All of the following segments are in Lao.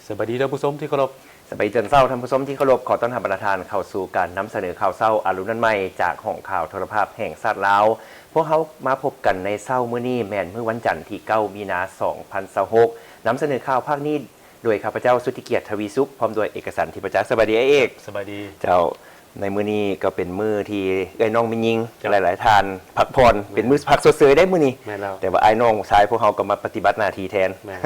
ສະບາຍດີທ່ານຜູ້ຊົມທີ່ເຄົາລົບ. ສະບາຍດີຕອນເຊົ້າທ່ານຜູ້ຊົມທີ່ເຄົາລົບ. ຂໍຕ້ອນຮັບບັນດາທ່ານເຂົ້າສູ່ການນຳສະເໜີຂ່າວເຊົ້າອາລຸນນານໃໝ່ ຈາກຫ້ອງຂ່າວໂທລະພາບແຫ່ງຊາດລາວ. ພວກເຮົາມາພົບກັນໃນເຊົ້າມື້ນີ້ ແມ່ນມື້ວັນຈັນທີເກົ້າ ມີນາ ສອງພັນຊາວຫົກ. ນຳສະເໜີຂ່າວພາກນີ້ໂດຍຂ້າພະເຈົ້າ ສຸດທິກຽດ ທະວີສຸກ ພ້ອມດ້ວຍເອກະສັນທິປະຈັກ. ສະບາຍດີອ້າຍເອກ. ສະບາຍດີ. ເຈົ້າ. ໃນມື້ນີ້ກໍເປັນມື້ທີ່ເອື້ອຍນ້ອງແມ່ຍິງ ເຈົ້າ ຫຼາຍໆທ່ານພັກຜ່ອນ ແມ່ນ ເປັນມື້ພັກຊົດເຊີຍໄດ້ມື້ນີ້. ແມ່ນແລ້ວ. ແຕ່ວ່າອ້າຍນ້ອງຊາຍພວກເຮົາກໍມາປະຕິບັດໜ້າທີ່ແທນ. ແມ່ນ.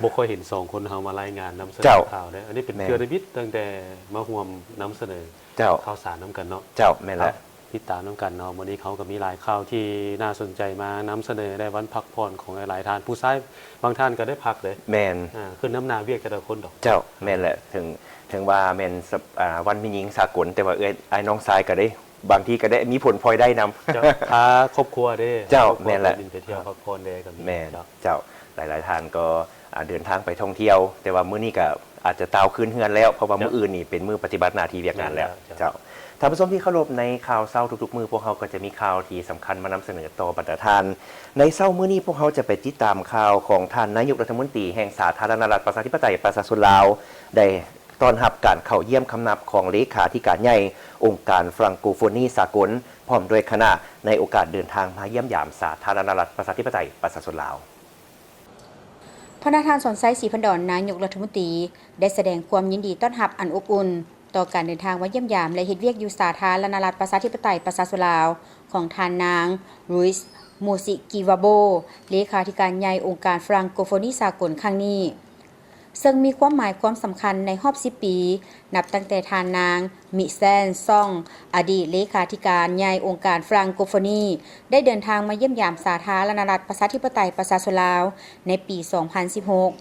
ບໍ່ຄ່ອຍເຫັນສອງຄົນເຮົາມາລາຍງານນຳສະເໜີ ເຈົ້າ ຂ່າວເດ້. ອັນນີ້ເປັນ ແມ່ນ ເທື່ອທຳອິດຕັ້ງແຕ່ມາຮ່ວມນຳສະເໜີ ເຈົ້າ ຂ່າວສານນຳກັນເນາະ. ເຈົ້າ ແມ່ນແລ້ວ. ຕິດຕາມນຳກັນເນາະ. ມື້ນີ້ເຮົາກໍມີຫຼາຍຂ່າວທີ່ໜ້າສົນໃຈມານຳສະເໜີໃນວັນພັກຜ່ອນຂອງຫຼາຍໆທ່ານ. ຜູ້ຊາຍບາງທ່ານກໍໄດ້ພັກເດ້. ແມ່ນ. ອ່າ ຂຶ້ນນຳໜ້າວຽກແຕ່ລະຄົນດອກ. ເຈົ້າ ແມ່ນແຫຼະ. ເຖິງ ເຖິງວ່າແມ່ນສະ ອ່າ ວັນແມ່ຍິງສາກົນ ແຕ່ວ່າເອື້ອຍ ອ້າຍນ້ອງຊາຍກໍໄດ້ ບາງທີກໍໄດ້ມີຜົນພອຍໄດ້ນຳ. ເຈົ້າ ພາຄອບຄົວເດ້. ເຈົ້າ ພາຄອບຄົວ ແມ່ນແຫຼະ. ໄປຫຼິ້ນໄປທ່ຽວ ອ່າ ພັກຜ່ອນແດ່ກໍມີ. ແມ່ນ. ເຈົ້າ. ເຈົ້າ ຫຼາຍໆທ່ານກໍ ອ່າ ເດີນທາງໄປທ່ອງທ່ຽວ ແຕ່ວ່າມື້ນີ້ກໍອາດຈະຕ່າວຄືນເຮືອນແລ້ວ ເພາະວ່າ ເຈົ້າ ມື້ອື່ນນີ້ເປັນມື້ປະຕິບັດໜ້າທີ່ວຽກງານແລ້ວ. ແມ່ນແລ້ວ. ເຈົ້າ. ເຈົ້າ. ທ່ານຜູ້ຊົມທີ່ເຄົາລົບ, ໃນຂ່າວເຊົ້າທຸກໆມື້ ພວກເຮົາກໍຈະມີຂ່າວທີ່ສຳຄັນມານຳສະເໜີຕໍ່ບັນດາທ່ານ. ໃນເຊົ້າມື້ນີ້ ພວກເຮົາຈະໄປຕິດຕາມຂ່າວຂອງທ່ານນາຍົກລັດຖະມົນຕີແຫ່ງສາທາລະນະລັດປະຊາທິປະໄຕປະຊາຊົນລາວ ໄດ້ຕ້ອນຮັບການເຂົ້າຢ້ຽມຄຳນັບຂອງເລຂາທິການໃຫຍ່ອົງການຟຣັງໂກໂຟນີສາກົນ ພ້ອມດ້ວຍຄະນະ ໃນໂອກາດເດີນທາງມາຢ້ຽມຢາມສາທາລະນະລັດປະຊາທິປະໄຕປະຊາຊົນລາວ. ພະນະທ່ານ ສອນໄຊ ສີພັນດອນ ນາຍົກລັດຖະມົນຕີ ໄດ້ສະແດງຄວາມຍິນດີຕ້ອນຮັບອັນອົບອຸ່ນ ຕໍ່ການເດີນທາງມາຢ້ຽມຢາມ ແລະ ເຮັດວຽກຢູ່ສາທາລະນະລັດປະຊາທິປະໄຕປະຊາຊົນລາວ ຂອງທ່ານນາງ ລຸຍສ໌ ມູຊິກິວາໂບ ເລຂາທິການໃຫຍ່ອົງການຟຣັງໂກໂຟນີສາກົນຄັ້ງນີ້, ເຊິ່ງມີຄວາມໝາຍຄວາມສຳຄັນໃນຮອບສິບປີ ນັບຕັ້ງແຕ່ທ່ານນາງ ມິແຊນ ຊອງ ອະດີດເລຂາທິການໃຫຍ່ອົງການຟຣັງໂກໂຟນີ ໄດ້ເດີນທາງມາຢ້ຽມຢາມສາທາລະນະລັດປະຊາທິປະໄຕປະຊາຊົນລາວ ໃນປີສອງພັນສິບຫົກ.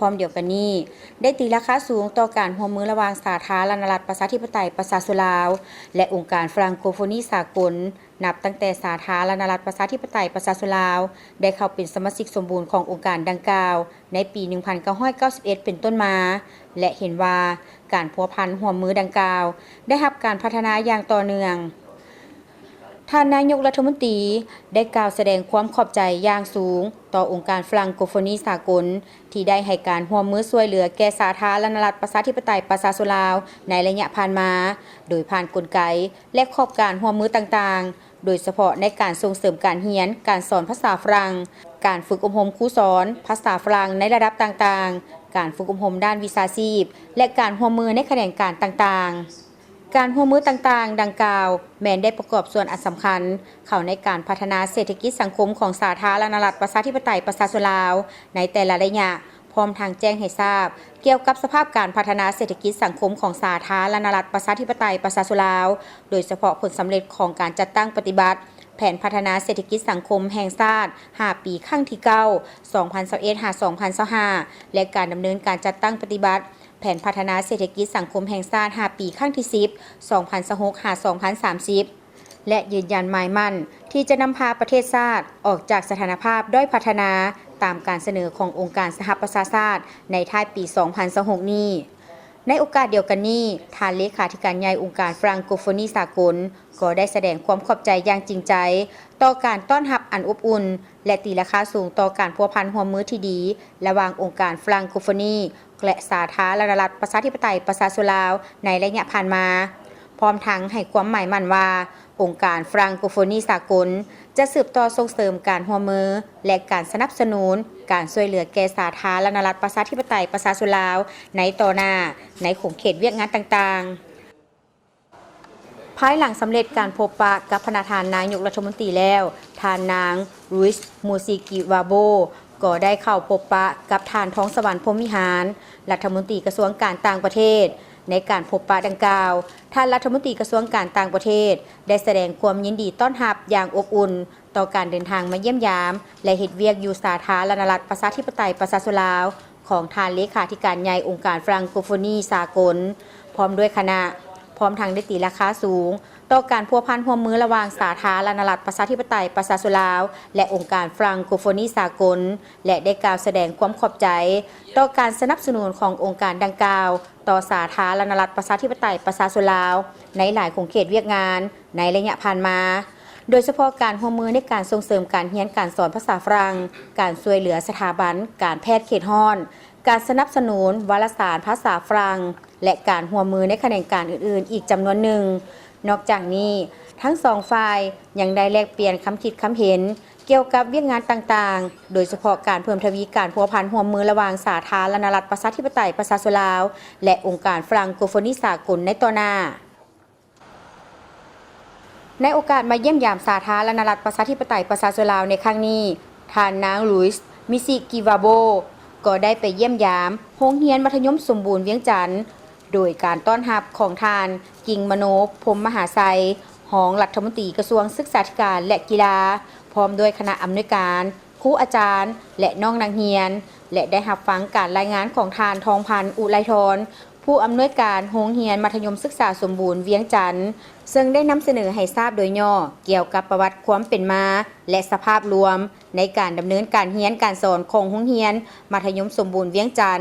ພ້ອມດຽວກັນນີ້ ໄດ້ຕີລາຄາສູງຕໍ່ການຮ່ວມມືລະຫວ່າງສາທາລະນະລັດປະຊາທິປະໄຕປະຊາຊົນລາວ ແລະ ອົງການຟຣັງໂກໂຟນີສາກົນ ນັບຕັ້ງແຕ່ສາທາລະນະລັດປະຊາທິປະໄຕປະຊາຊົນລາວ ໄດ້ເຂົ້າເປັນສະມາຊິກສົມບູນຂອງອົງການດັ່ງກ່າວ ໃນປີໜຶ່ງພັນເກົ້າຮ້ອຍເກົ້າສິບເອັດເປັນຕົ້ນມາ ແລະ ເຫັນວ່າການພົວພັນຮ່ວມມືດັ່ງກ່າວ ໄດ້ຮັບການພັດທະນາຢ່າງຕໍ່ເນື່ອງ. ທ່ານນາຍົກລັດຖະມົນຕີ ໄດ້ກ່າວສະແດງຄວາມຂອບໃຈຢ່າງສູງຕໍ່ອົງການຟຣັງໂກໂຟນີສາກົນ ທີ່ໄດ້ໃຫ້ການຮ່ວມມືຊ່ວຍເຫຼືອແກ່ສາທາລະນະລັດປະຊາທິປະໄຕປະຊາຊົນລາວ ໃນໄລຍະຜ່ານມາ, ໂດຍຜ່ານກົນໄກ ແລະ ຂອບການຮ່ວມມືຕ່າງໆ, ໂດຍສະເພາະໃນການສົ່ງເສີມການຮຽນການສອນພາສາຝຣັ່ງ, ການຝຶກອົບຮົມຄູສອນພາສາຝຣັ່ງໃນລະດັບຕ່າງໆ, ການຝຶກອົບຮົມດ້ານວິຊາຊີບ ແລະ ການຮ່ວມມືໃນຂະແໜງການຕ່າງໆ. ການຮ່ວມມືຕ່າງໆດັ່ງກ່າວ ແມ່ນໄດ້ປະກອບສ່ວນອັນສຳຄັນເຂົ້າໃນການພັດທະນາເສດຖະກິດສັງຄົມຂອງສາທາລະນະລັດປະຊາທິປະໄຕປະຊາຊົນລາວໃນແຕ່ລະໄລຍະ, ພ້ອມທັງແຈ້ງໃຫ້ຊາບກ່ຽວກັບສະພາບການພັດທະນາເສດຖະກິດສັງຄົມຂອງສາທາລະນະລັດປະຊາທິປະໄຕປະຊາຊົນລາວ, ໂດຍສະເພາະຜົນສຳເລັດຂອງການຈັດຕັ້ງປະຕິບັດແຜນພັດທະນາເສດຖະກິດສັງຄົມແຫ່ງຊາດ ຫ້າ ປີ ຄັ້ງທີ ເກົ້າ ສອງພັນຊາວເອັດ ຫາ ສອງພັນຊາວຫ້າ ແລະ ການດຳເນີນການຈັດຕັ້ງປະຕິບັດ ແຜນພັດທະນາເສດຖະກິດສັງຄົມແຫ່ງຊາດ ຫ້າ ປີ ຄັ້ງທີ ສິບ ສອງພັນຊາວຫົກ ຫາ ສອງພັນສາມສິບ ແລະ ຢືນຢັນໝາຍໝັ້ນທີ່ຈະນຳພາປະເທດຊາດອອກຈາກສະຖານະພາບດ້ອຍພັດທະນາ ຕາມການສະເໜີຂອງອົງການສະຫະປະຊາຊາດ ໃນທ້າຍປີ ສອງພັນຊາວຫົກ ນີ້. ໃນໂອກາດດຽວກັນນີ້, ທ່ານເລຂາທິການໃຫຍ່ອົງການຟຣັງໂກໂຟນີສາກົນ ກໍໄດ້ສະແດງຄວາມຂອບໃຈຢ່າງຈິງໃຈຕໍ່ການຕ້ອນຮັບອັນອົບອຸ່ນ ແລະ ຕີລາຄາສູງຕໍ່ການພົວພັນຮ່ວມມືທີ່ດີລະຫວ່າງອົງການຟຣັງໂກໂຟນີ ແລະ ສາທາລະນະລັດປະຊາທິປະໄຕປະຊາຊົນລາວໃນໄລຍະຜ່ານມາ, ພ້ອມທັງໃຫ້ຄວາມໝາຍໝັ້ນວ່າ ອົງການຟຣັງໂກໂຟນີສາກົນຈະສືບຕໍ່ສົ່ງເສີມການຮ່ວມມື ແລະ ການສະໜັບສະໜູນການຊ່ວຍເຫຼືອແກ່ສາທາລະນະລັດປະຊາທິປະໄຕປະຊາຊົນລາວໃນຕໍ່ໜ້າ ໃນຂົງເຂດວຽກງານຕ່າງໆ. ພາຍຫຼັງສຳເລັດການພົບປະກັບພະນະທ່ານນາຍົກລັດຖະມົນຕີແລ້ວ, ທ່ານນາງ ລຸຍສ໌ ມູຊິກິວາໂບ ກໍໄດ້ເຂົ້າພົບປະກັບທ່ານ ທອງສະຫວັນ ພົມວິຫານ ລັດຖະມົນຕີກະຊວງການຕ່າງປະເທດ. ໃນການພົບປະດັ່ງກ່າວ, ທ່ານລັດຖະມົນຕີກະຊວງການຕ່າງປະເທດ ໄດ້ສະແດງຄວາມຍິນດີຕ້ອນຮັບຢ່າງອົບອຸ່ນ ຕໍ່ການເດີນທາງມາຢ້ຽມຢາມ ແລະ ເຮັດວຽກຢູ່ສາທາລະນະລັດປະຊາທິປະໄຕປະຊາຊົນລາວ ຂອງທ່ານເລຂາທິການໃຫຍ່ອົງການຟຣັງໂກໂຟນີສາກົນ ພ້ອມດ້ວຍຄະນະ, ພ້ອມທັງໄດ້ຕີລາຄາສູງຕໍ່ການພົວພັນຮ່ວມມືລະຫວ່າງສາທາລະນະລັດປະຊາທິປະໄຕປະຊາຊົນລາວ ແລະ ອົງການຟຣັງໂກໂຟນີສາກົນ ແລະ ໄດ້ກ່າວສະແດງຄວາມຂອບໃຈຕໍ່ການສະໜັບສະໜູນຂອງອົງການດັ່ງກ່າວ ຕໍ່ສາທາລະນະລັດປະຊາທິປະໄຕປະຊາຊົນລາວ ໃນຫຼາຍຂົງເຂດວຽກງານໃນໄລຍະຜ່ານມາ. ໂດຍສະເພາະການຮ່ວມມືໃນການສົ່ງເສີມການຮຽນການສອນພາສາຝຣັ່ງ, ການຊ່ວຍເຫຼືອສະຖາບັນການແພດເຂດຮ້ອນ, ການສະໜັບສະໜູນວາລະສານພາສາຝຣັ່ງ ແລະ ການຮ່ວມມືໃນຂະແໜງການອື່ນໆອີກຈຳນວນໜຶ່ງ. ນອກຈາກນີ້, ທັງສອງຝ່າຍຍັງໄດ້ແລກປ່ຽນຄຳຄິດຄຳເຫັນກ່ຽວກັບວຽກງານຕ່າງໆ, ໂດຍສະເພາະການເພີ່ມທະວີການພົວພັນຮ່ວມມືລະຫວ່າງສາທາລະນະລັດປະຊາທິປະໄຕປະຊາຊົນລາວ ແລະ ອົງການຝຣັ່ງໂກໂຟນີສາກົນໃນຕໍ່ໜ້າ. ໃນໂອກາດມາຢ້ຽມຢາມສາທາລະນະລັດປະຊາທິປະໄຕປະຊາຊົນລາວໃນຄັ້ງນີ້, ທ່ານນາງ ລຸຍສ໌ ມິຊິກິວາໂບ ກໍໄດ້ໄປຢ້ຽມຢາມໂຮງຮຽນມັດທະຍົມສົມບູນວຽງຈັນ ໂດຍການຕ້ອນຮັບຂອງທ່ານ ກິງມະໂນ ພົມມະຫາໄຊ ຮອງລັດຖະມົນຕີກະຊວງສຶກສາທິການ ແລະ ກິລາ, ພ້ອມດ້ວຍຄະນະອຳນວຍການ, ຄູອາຈານ ແລະ ນ້ອງນັກຮຽນ, ແລະ ໄດ້ຮັບຟັງການລາຍງານຂອງທ່ານ ທອງພັນ ອຸໄລທອນ ຜູ້ອຳນວຍການໂຮງຮຽນມັດທະຍົມສຶກສາສົມບູນວຽງຈັນ, ເຊິ່ງໄດ້ນຳສະເໜີໃຫ້ຊາບໂດຍຫຍໍ້ກ່ຽວກັບປະຫວັດຄວາມເປັນມາ ແລະ ສະພາບລວມໃນການດຳເນີນການຮຽນການສອນຂອງໂຮງຮຽນມັດທະຍົມສົມບູນວຽງຈັນ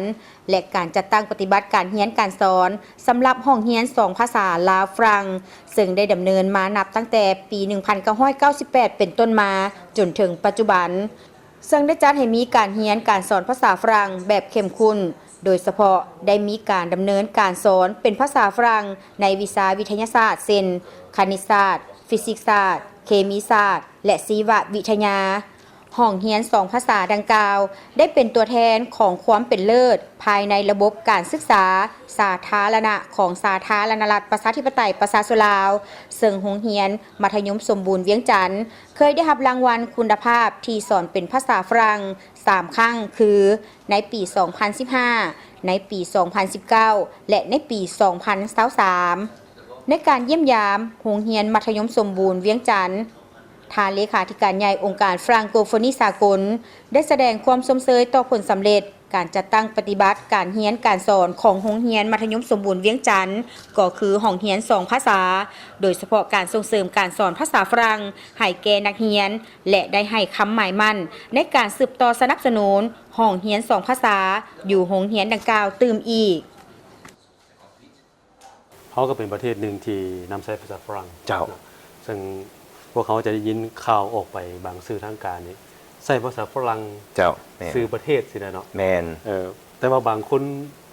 ແລະ ການຈັດຕັ້ງປະຕິບັດການຮຽນການສອນສຳລັບຫ້ອງຮຽນສອງພາສາລາວຝຣັ່ງ, ເຊິ່ງໄດ້ດຳເນີນມານັບຕັ້ງແຕ່ປີໜຶ່ງພັນເກົ້າຮ້ອຍເກົ້າສິບແປດເປັນຕົ້ນມາຈົນເຖິງປັດຈຸບັນ. ເຊິ່ງໄດ້ຈັດໃຫ້ມີການຮຽນການສອນພາສາຝຣັ່ງແບບເຂັ້ມຂຸ້ນ, ໂດຍສະເພາະໄດ້ມີການດຳເນີນການສອນເປັນພາສາຝຣັ່ງໃນວິຊາວິທະຍາສາດ ເຊັ່ນ ຄະນິດສາດ, ຟີຊິກສາດ, ເຄມີສາດ ແລະ ຊີວະວິທະຍາ. ຫ້ອງຮຽນສອງພາສາດັ່ງກ່າວ ໄດ້ເປັນຕົວແທນຂອງຄວາມເປັນເລີດພາຍໃນລະບົບການສຶກສາສາທາລະນະຂອງສາທາລະນະລັດປະຊາທິປະໄຕປະຊາຊົນລາວ, ເຊິ່ງໂຮງຮຽນມັດທະຍົມສົມບູນວຽງຈັນ ເຄີຍໄດ້ຮັບລາງວັນຄຸນນະພາບທີ່ສອນເປັນພາສາຝຣັ່ງສາມຄັ້ງ ຄື ໃນປີສອງພັນສິບຫ້າ, ໃນປີສອງພັນສິບເກົ້າ ແລະ ໃນປີສອງພັນຊາວສາມ. ໃນການຢ້ຽມຢາມໂຮງຮຽນມັດທະຍົມສົມບູນວຽງຈັນ, ທ່ານເລຂາທິການໃຫຍ່ອົງການຝຣັ່ງໂກໂຟນີສາກົນ ໄດ້ສະແດງຄວາມຊົມເຊີຍຕໍ່ຜົນສຳເລັດການຈັດຕັ້ງປະຕິບັດການຮຽນການສອນຂອງໂຮງຮຽນມັດທະຍົມສົມບູນວຽງຈັນ ກໍຄືຫ້ອງຮຽນສອງພາສາ, ໂດຍສະເພາະການສົ່ງເສີມການສອນພາສາຝຣັ່ງໃຫ້ແກ່ນັກຮຽນ ແລະ ໄດ້ໃຫ້ຄຳໝາຍໝັ້ນໃນການສືບຕໍ່ສະໜັບສະໜູນຫ້ອງຮຽນສອງພາສາຢູ່ໂຮງຮຽນດັ່ງກ່າວຕື່ມອີກ. ເຮົາກໍເປັນປະເທດໜຶ່ງທີ່ນຳໃຊ້ພາສາຝຣັ່ງ ເຈົ້າ ເນາະ ເຊິ່ງພວກເຮົາຈະໄດ້ຍິນຂ່າວອອກໄປບາງສື່ທາງການນີ້ ໃຊ້ພາສາຝຣັ່ງ ເຈົ້າ ແມ່ນ ຊື່ປະເທດຊີ້ນະເນາະ ແມ່ນ ເອີ ແຕ່ວ່າບາງຄົນ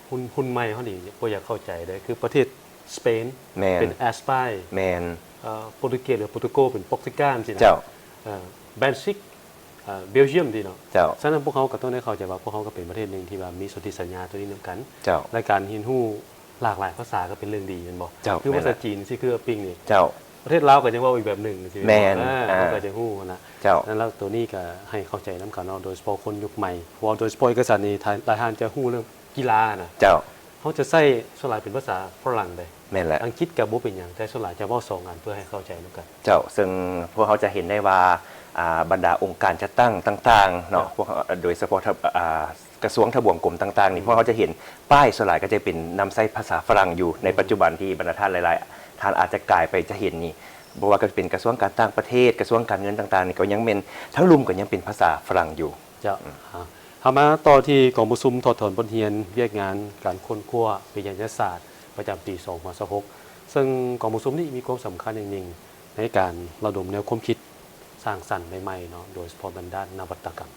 ຮຸ່ນ ຮຸ່ນໃໝ່ເຮົານີ້ບໍ່ຢາກເຂົ້າໃຈເດ້ ຄືປະເທດສະເປນ ແມ່ນ ເປັນແອັສປາຍ ແມ່ນ ເອີ ໂປຣຕຸເກດ ຫຼື ໂປຣຕຸໂກ ເປັນປອກຕິການຊີ້ນະ ເຈົ້າ ເອີ ເບນຊິກ ເອີ ເບວຈຽມຊີ້ເນາະ ເຈົ້າ ສະນັ້ນພວກເຮົາກໍຕ້ອງໄດ້ເຂົ້າໃຈວ່າ ພວກເຮົາກໍເປັນປະເທດໜຶ່ງທີ່ວ່າມີສົນທິສັນຍາຕົວນີ້ນຳກັນ ເຈົ້າ ແລະ ການຮຽນຮູ້ຫຼາກຫຼາຍພາສາກໍເປັນເລື່ອງດີແມ່ນບໍ່? ເຈົ້າ ຄືພາສາຈີນ ຊິຄືອາປິງນີ້ ເຈົ້າ ປະເທດລາວກໍຍັງເວົ້າອີກແບບໜຶ່ງຊີ້ແມ່ນ ເອີ ອ່າ ເຮົາກໍຈະຮູ້ຫັ້ນນະ ເຈົ້າ ນັ້ນແລ້ວໂຕນີ້ກໍໃຫ້ເຂົ້າໃຈນຳກັນເນາະ ໂດຍສະເພາະຄົນຍຸກໃໝ່ ເພາະວ່າໂດຍສະເພາະເອກະສັນນີ້ ຫຼາຍທ່ານຈະຮູ້ເລື່ອງ ກິລານະ ເຈົ້າ ເຮົາຈະໃຊ້ສ່ວນຫຼາຍເປັນພາສາຝຣັ່ງເດ້ ແມ່ນແຫຼະ ອັງກິດກໍບໍ່ເປັນຫຍັງ ແຕ່ສ່ວນຫຼາຍຈະເວົ້າສອງອັນເພື່ອໃຫ້ເຂົ້າໃຈນຳກັນ ເຈົ້າ ເຊິ່ງພວກເຮົາຈະເຫັນໄດ້ວ່າ ອ່າ ບັນດາອົງການຈັດຕັ້ງຕ່າງໆເນາະ ເຈົ້າ ພວກ ໂດຍສະເພາະ ອ່າ ກະຊວງທະບວງກົມຕ່າງໆນີ້ ອືມ ພວກເຮົາຈະເຫັນປ້າຍສ່ວນຫຼາຍກໍຈະເປັນນຳໃຊ້ພາສາຝຣັ່ງຢູ່ໃນ ອືມ ປັດຈຸບັນທີ່ບັນດາທ່ານຫຼາຍໆ ທ່ານອາດຈະກາຍໄປຈະເຫັນນີ້ ບໍ່ວ່າກໍຈະເປັນກະຊວງການຕ່າງປະເທດ ກະຊວງການເງິນຕ່າງໆນີ້ ກໍຍັງແມ່ນ ທັງລຸ່ມກໍຍັງເປັນພາສາຝຣັ່ງຢູ່ ເຈົ້າ ອືມ ອ່າ ເຮົາມາຕໍ່ທີ່ກອງປະຊຸມຖອດຖອນບົດຮຽນວຽກງານການຄົ້ນຄວ້າວິທະຍາສາດປະຈຳປີສອງພັນຊາວຫົກ ເຊິ່ງກອງປະຊຸມນີ້ມີຄວາມສຳຄັນຢ່າງຍິ່ງໃນການລະດົມແນວຄວາມຄິດສ້າງສັນໃໝ່ໆເນາະ ໂດຍສະເພາະແມ່ນດ້ານນະວັດຕະກຳ.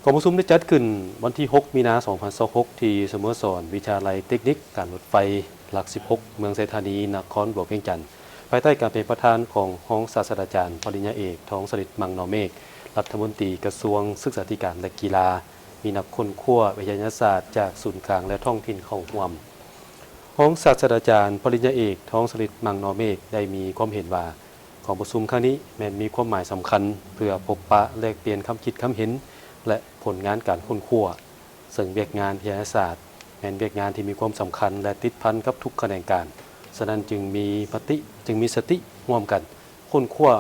ກອງປະຊຸມໄດ້ຈັດຂຶ້ນວັນທີຫົກ ມີນາ ສອງພັນຊາວຫົກ ທີ່ສະໂມສອນວິທະຍາໄລເຕັກນິກການລົດໄຟ ຫຼັກສິບຫົກ ເມືອງໄຊທານີ ນະຄອນຫຼວງວຽງຈັນ ພາຍໃຕ້ການເປັນປະທານຂອງຮອງສາດສະດາຈານ ປະລິນຍາເອກ ທອງສະລິດ ມັງນໍເມກ ລັດຖະມົນຕີກະຊວງສຶກສາທິການ ແລະ ກິລາ, ມີນັກຄົ້ນຄວ້າວິທະຍາສາດຈາກສູນກາງ ແລະ ທ້ອງຖິ່ນເຂົ້າຮ່ວມ. ຮອງສາດສະດາຈານ ປະລິນຍາເອກ ທອງສະລິດ ມັງນໍເມກ ໄດ້ມີຄວາມເຫັນວ່າ ກອງປະຊຸມຄັ້ງນີ້ແມ່ນມີຄວາມໝາຍສຳຄັນ ເພື່ອພົບປະແລກປ່ຽນຄຳຄິດຄຳເຫັນ ແລະ ຜົນງານການຄົ້ນຄວ້າ, ເຊິ່ງວຽກງານວິທະຍາສາດແມ່ນວຽກງານທີ່ມີຄວາມສຳຄັນ ແລະ ຕິດພັນກັບທຸກຂະແໜງການ, ສະນັ້ນຈຶ່ງມີມະຕິ ຈຶ່ງມີສະຕິຮ່ວມກັນຄົ້ນຄວ້າ,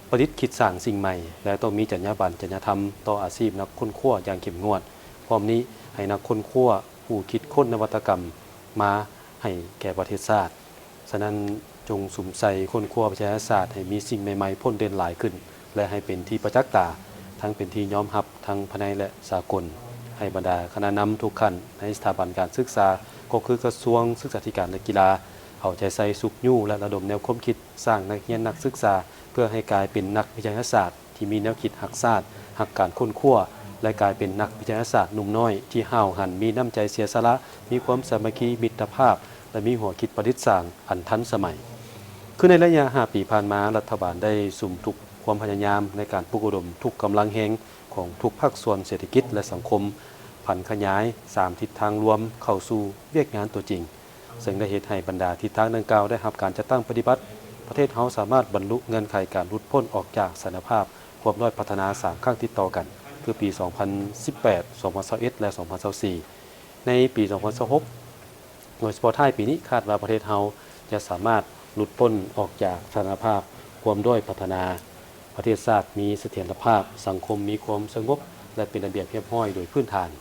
ປະດິດຄິດສ້າງສິ່ງໃໝ່ ແລະ ຕ້ອງມີຈັນຍາບັນ, ຈັນຍາທຳຕໍ່ອາຊີບນັກຄົ້ນຄວ້າຢ່າງເຂັ້ມງວດ. ພ້ອມນີ້, ໃຫ້ນັກຄົ້ນຄວ້າຜູ້ຄິດຄົ້ນນະວັດຕະກຳມາໃຫ້ແກ່ປະເທດຊາດ. ສະນັ້ນ, ຈົ່ງສຸມໃສ່ຄົ້ນຄວ້າວິທະຍາສາດໃຫ້ມີສິ່ງໃໝ່ໆພົ້ນເດັ່ນຫຼາຍຂຶ້ນ ແລະ ໃຫ້ເປັນທີ່ປະຈັກຕາ, ທັງເປັນທີ່ຍອມຮັບທັງພາຍໃນ ແລະ ສາກົນ, ໃຫ້ບັນດາຄະນະນຳທຸກຂັ້ນໃນສະຖາບັນການສຶກສາ, ກໍຄືກະຊວງສຶກສາທິການ ແລະ ກິລາ, ເອົາໃຈໃສ່ຊຸກຍູ້ ແລະ ລະດົມແນວຄວາມຄິດສ້າງນັກຮຽນນັກສຶກສາ ເພື່ອໃຫ້ກາຍເປັນນັກວິທະຍາສາດທີ່ມີແນວຄິດຮັກຊາດ, ຮັກການຄົ້ນຄວ້າ ແລະ ກາຍເປັນນັກວິທະຍາສາດໜຸ່ມນ້ອຍທີ່ຫ້າວຫັນ, ມີນ້ຳໃຈເສຍສະຫຼະ, ມີຄວາມສາມັກຄີມິດຕະພາບ ແລະ ມີຫົວຄິດປະດິດສ້າງອັນທັນສະໄໝ. ຄືໃນໄລຍະຫ້າປີຜ່ານມາ, ລັດຖະບານໄດ້ສຸມທຸກຄວາມພະຍາຍາມໃນການປຸກອຸດົມທຸກກຳລັງແຮງຂອງທຸກພາກສ່ວນເສດຖະກິດ ແລະ ສັງຄົມ, ຜັນຂະຫຍາຍສາມທິດທາງລວມເຂົ້າສູ່ວຽກງານຕົວຈິງ. ເຊິ່ງໄດ້ເຮັດໃຫ້ບັນດາທິດທາງດັ່ງກ່າວໄດ້ຮັບການຈັດຕັ້ງປະຕິບັດ, ປະເທດເຮົາສາມາດບັນລຸເງື່ອນໄຂການຫຼຸດພົ້ນອອກຈາກສະຖານະພາບຄວາມດ້ອຍພັດທະນາສາມຄັ້ງຕິດຕໍ່ກັນ ຄືປີສອງພັນສິບແປດ, ສອງພັນຊາວເອັດ ແລະ ສອງພັນຊາວສີ່. ໃນປີສອງພັນຊາວຫົກ ໂດຍສະເພາະທ້າຍປີນີ້ ຄາດວ່າປະເທດເຮົາຈະສາມາດຫຼຸດພົ້ນອອກຈາກສະຖານະພາບຄວາມດ້ອຍພັດທະນາ, ປະເທດຊາດມີສະຖຽນລະພາບ, ສັງຄົມມີຄວາມສະຫງົບ ແລະ ເປັນລະບຽບຮຽບຮ້ອຍໂດຍພື້ນຖານ.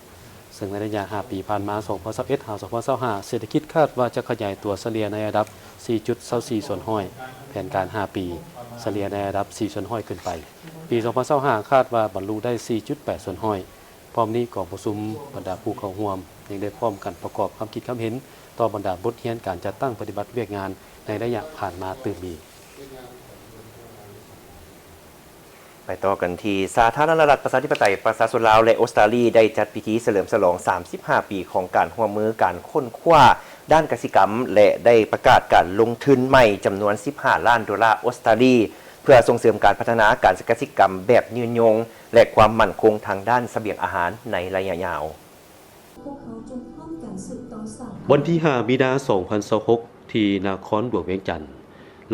ເຊິ່ງໃນໄລຍະຫ້າປີຜ່ານມາ ສອງພັນຊາວເອັດ ຫາ ສອງພັນຊາວຫ້າ ເສດຖະກິດຄາດວ່າຈະຂະຫຍາຍຕົວສະເລ່ຍໃນລະດັບ ສີ່ຈຸດຊາວສີ່ສ່ວນຮ້ອຍ, ແຜນການຫ້າປີສະເລ່ຍໃນລະດັບ ສີ່ສ່ວນຮ້ອຍຂຶ້ນໄປ. ປີສອງພັນຊາວຫ້າ ຄາດວ່າບັນລຸໄດ້ ສີ່ຈຸດແປດສ່ວນຮ້ອຍ. ພ້ອມນີ້ ກອງປະຊຸມບັນດາຜູ້ເຂົ້າຮ່ວມຍັງໄດ້ພ້ອມກັນປະກອບຄຳຄິດຄຳເຫັນຕໍ່ບັນດາບົດຮຽນການຈັດຕັ້ງປະຕິບັດວຽກງານໃນໄລຍະຜ່ານມາຕື່ມອີກ. ໄປຕໍ່ກັນທີ່ ສາທາລະນະລັດປະຊາທິປະໄຕປະຊາຊົນລາວ ແລະ ອົດສະຕາລີ ໄດ້ຈັດພິທີສະເຫຼີມສະຫຼອງສາມສິບຫ້າປີຂອງການຮ່ວມມືການຄົ້ນຄວ້າດ້ານກະສິກຳ ແລະ ໄດ້ປະກາດການລົງທຶນໃໝ່ຈຳນວນສິບຫ້າລ້ານໂດລາອົດສະຕາລີ ເພື່ອສົ່ງເສີມການພັດທະນາການກະສິກຳແບບຍືນຍົງ ແລະ ຄວາມໝັ້ນຄົງທາງດ້ານສະບຽງອາຫານໃນໄລຍະຍາວ. ວັນທີຫ້າ ມີນາ ສອງພັນຊາວຫົກ ທີ່ນະຄອນຫຼວງວຽງຈັນ,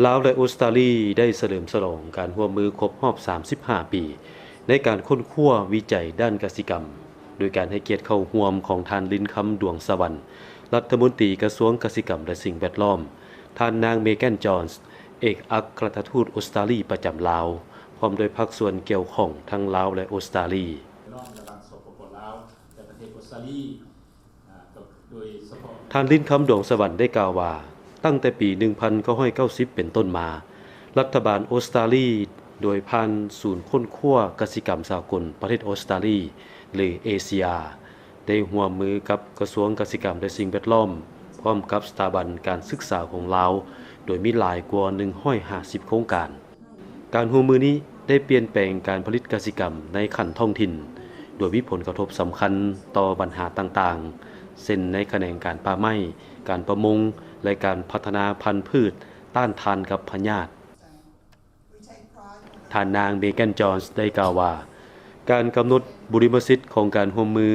ລາວ ແລະ ອົດສະຕາລີ ໄດ້ສະເຫຼີມສະຫຼອງການຮ່ວມມືຄົບຮອບສາມສິບຫ້າປີ ໃນການຄົ້ນຄວ້າວິໄຈດ້ານກະສິກຳ, ໂດຍການໃຫ້ກຽດເຂົ້າຮ່ວມຂອງທ່ານ ລິນຄຳ ດວງສະຫວັນ ລັດຖະມົນຕີກະຊວງກະສິກຳ ແລະ ສິ່ງແວດລ້ອມ, ທ່ານນາງ ເມແກນ ຈອນ ເອກອັກຄະລັດຖະທູດອົດສະຕາລີປະຈຳລາວ, ພ້ອມດ້ວຍພາກສ່ວນກ່ຽວຂ້ອງທັງລາວ ແລະ ອົດສະຕາລີ. ທ່ານ ລິນຄຳ ດວງສະຫວັນ ໄດ້ກ່າວວ່າ, ຕັ້ງແຕ່ປີໜຶ່ງພັນເກົ້າຮ້ອຍເກົ້າສິບເປັນຕົ້ນມາ, ລັດຖະບານອົດສະຕາລີ ໂດຍຜ່ານສູນຄົ້ນຄວ້າກະສິກຳສາກົນປະເທດອົດສະຕາລີ ຫຼື ເອຊີອາ ໄດ້ຮ່ວມມືກັບກະຊວງກະສິກຳ ແລະ ສິ່ງແວດລ້ອມ, ພ້ອມກັບສະຖາບັນການສຶກສາຂອງລາວ, ໂດຍມີຫຼາຍກວ່າໜຶ່ງຮ້ອຍຫ້າສິບໂຄງການ. ການຮ່ວມມືນີ້ໄດ້ປ່ຽນແປງການຜະລິດກະສິກຳໃນຂັ້ນທ້ອງຖິ່ນ, ໂດຍມີຜົນກະທົບສຳຄັນຕໍ່ບັນຫາຕ່າງໆ ເຊັ່ນ ໃນຂະແໜງການປ່າໄມ້, ການປະມົງ ແລະ ການພັດທະນາພັນພືດຕ້ານທານກັບພະຍາດ. ທ່ານນາງ ເມແກນ ຈອນ ໄດ້ກ່າວວ່າ, ການກຳນົດບຸລິມະສິດຂອງການຮ່ວມມື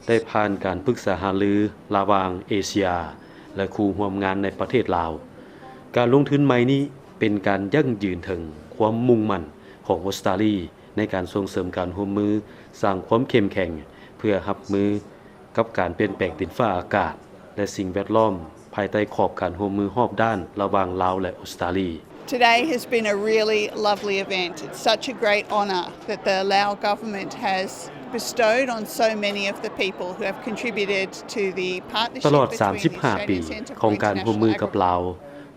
ໄດ້ຜ່ານການປຶກສາຫາລືລະຫວ່າງເອເຊຍ ແລະ ຄູ່ຮ່ວມງານໃນປະເທດລາວ. ການລົງທຶນໃໝ່ນີ້ເປັນການຢັ້ງຢືນເຖິງຄວາມມຸ່ງໝັ້ນຂອງອົດສະຕາລີໃນການສົ່ງເສີມການຮ່ວມມື, ສ້າງຄວາມເຂັ້ມແຂງເພື່ອຮັບມື ກັບການປ່ຽນແປງດິນຟ້າອາກາດ ແລະ ສິ່ງແວດລ້ອມ ພາຍໃຕ້ຂອບການຮ່ວມມືຮອບດ້ານລະຫວ່າງລາວ ແລະ ອົດສະຕາລີ. Today has been a really lovely event. It's such a great honour that the Lao government has bestowed on so many of the people who have contributed to the partnership between the Australian Centre for International Agriculture. ຕະຫຼອດສາມສິບຫ້າປີຂອງການຮ່ວມມືກັບລາວ,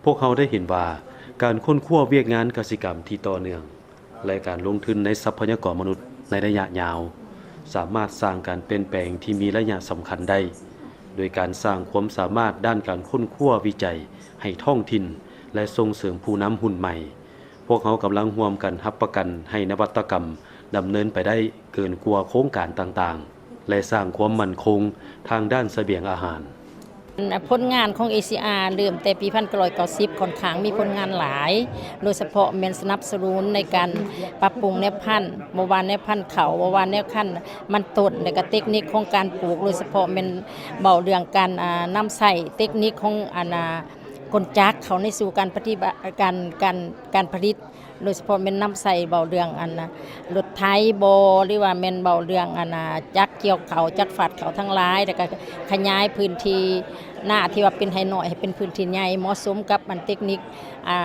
ພວກເຮົາໄດ້ເຫັນວ່າການຄົ້ນຄວ້າວຽກງານກະສິກຳທີ່ຕໍ່ເນື່ອງ ແລະ ການລົງທຶນໃນຊັບພະຍາກອນມະນຸດໃນໄລຍະຍາວ ສາມາດສ້າງການປ່ຽນແປງທີ່ມີໄລຍະສຳຄັນໄດ້ ໂດຍການສ້າງຄວາມສາມາດດ້ານການຄົ້ນຄວ້າວິໄຈໃຫ້ທ້ອງຖິ່ນ ແລະ ສົ່ງເສີມຜູ້ນຳຮຸ່ນໃໝ່. ພວກເຮົາກຳລັງຮ່ວມກັນຮັບປະກັນໃຫ້ນະວັດຕະກຳດຳເນີນໄປໄດ້ເກີນກວ່າໂຄງການຕ່າງໆ ແລະ ສ້າງຄວາມໝັ້ນຄົງທາງດ້ານສະບຽງອາຫານ. ຜົນງານຂອງເອຊີອາເລີ່ມແຕ່ປີໜຶ່ງພັນເກົ້າຮ້ອຍເກົ້າສິບ ຂ້ອນຂ້າງມີຜົນງານຫຼາຍ, ໂດຍສະເພາະແມ່ນສະໜັບສະໜູນໃນການປັບປຸງແນວພັນ, ບໍ່ວ່າແນວພັນເຂົ້າ, ບໍ່ວ່າແນວພັນມັນຕົ້ນ, ແລະ ກະເຕັກນິກຂອງການປູກ, ໂດຍສະເພາະແມ່ນເວົ້າເລື່ອງການ, ອາ, ນຳໃຊ້ເຕັກນິກຂອງ, ອັນ, ອາ, ກົນຈັກເຂົ້າໃນສູ່ການປະຕິບັດ, ການ, ການ, ການຜະລິດ. ໂດຍສະເພາະແມ່ນນຳໃຊ້ເວົ້າເລື່ອງອັນນະ ລົດໄຖບໍ ຫຼືວ່າແມ່ນເວົ້າເລື່ອງອັນນະ ຈັກກ່ຽວເຂົ້າ ຈັກຟາດເຂົ້າທັງຫຼາຍ ແລ້ວກະຂະຫຍາຍພື້ນທີ່ນາທີ່ວ່າເປັນໄຮ່ນ້ອຍໃຫ້ເປັນພື້ນທີ່ໃຫຍ່ ເໝາະສົມກັບອັນເຕັກນິກ ອາ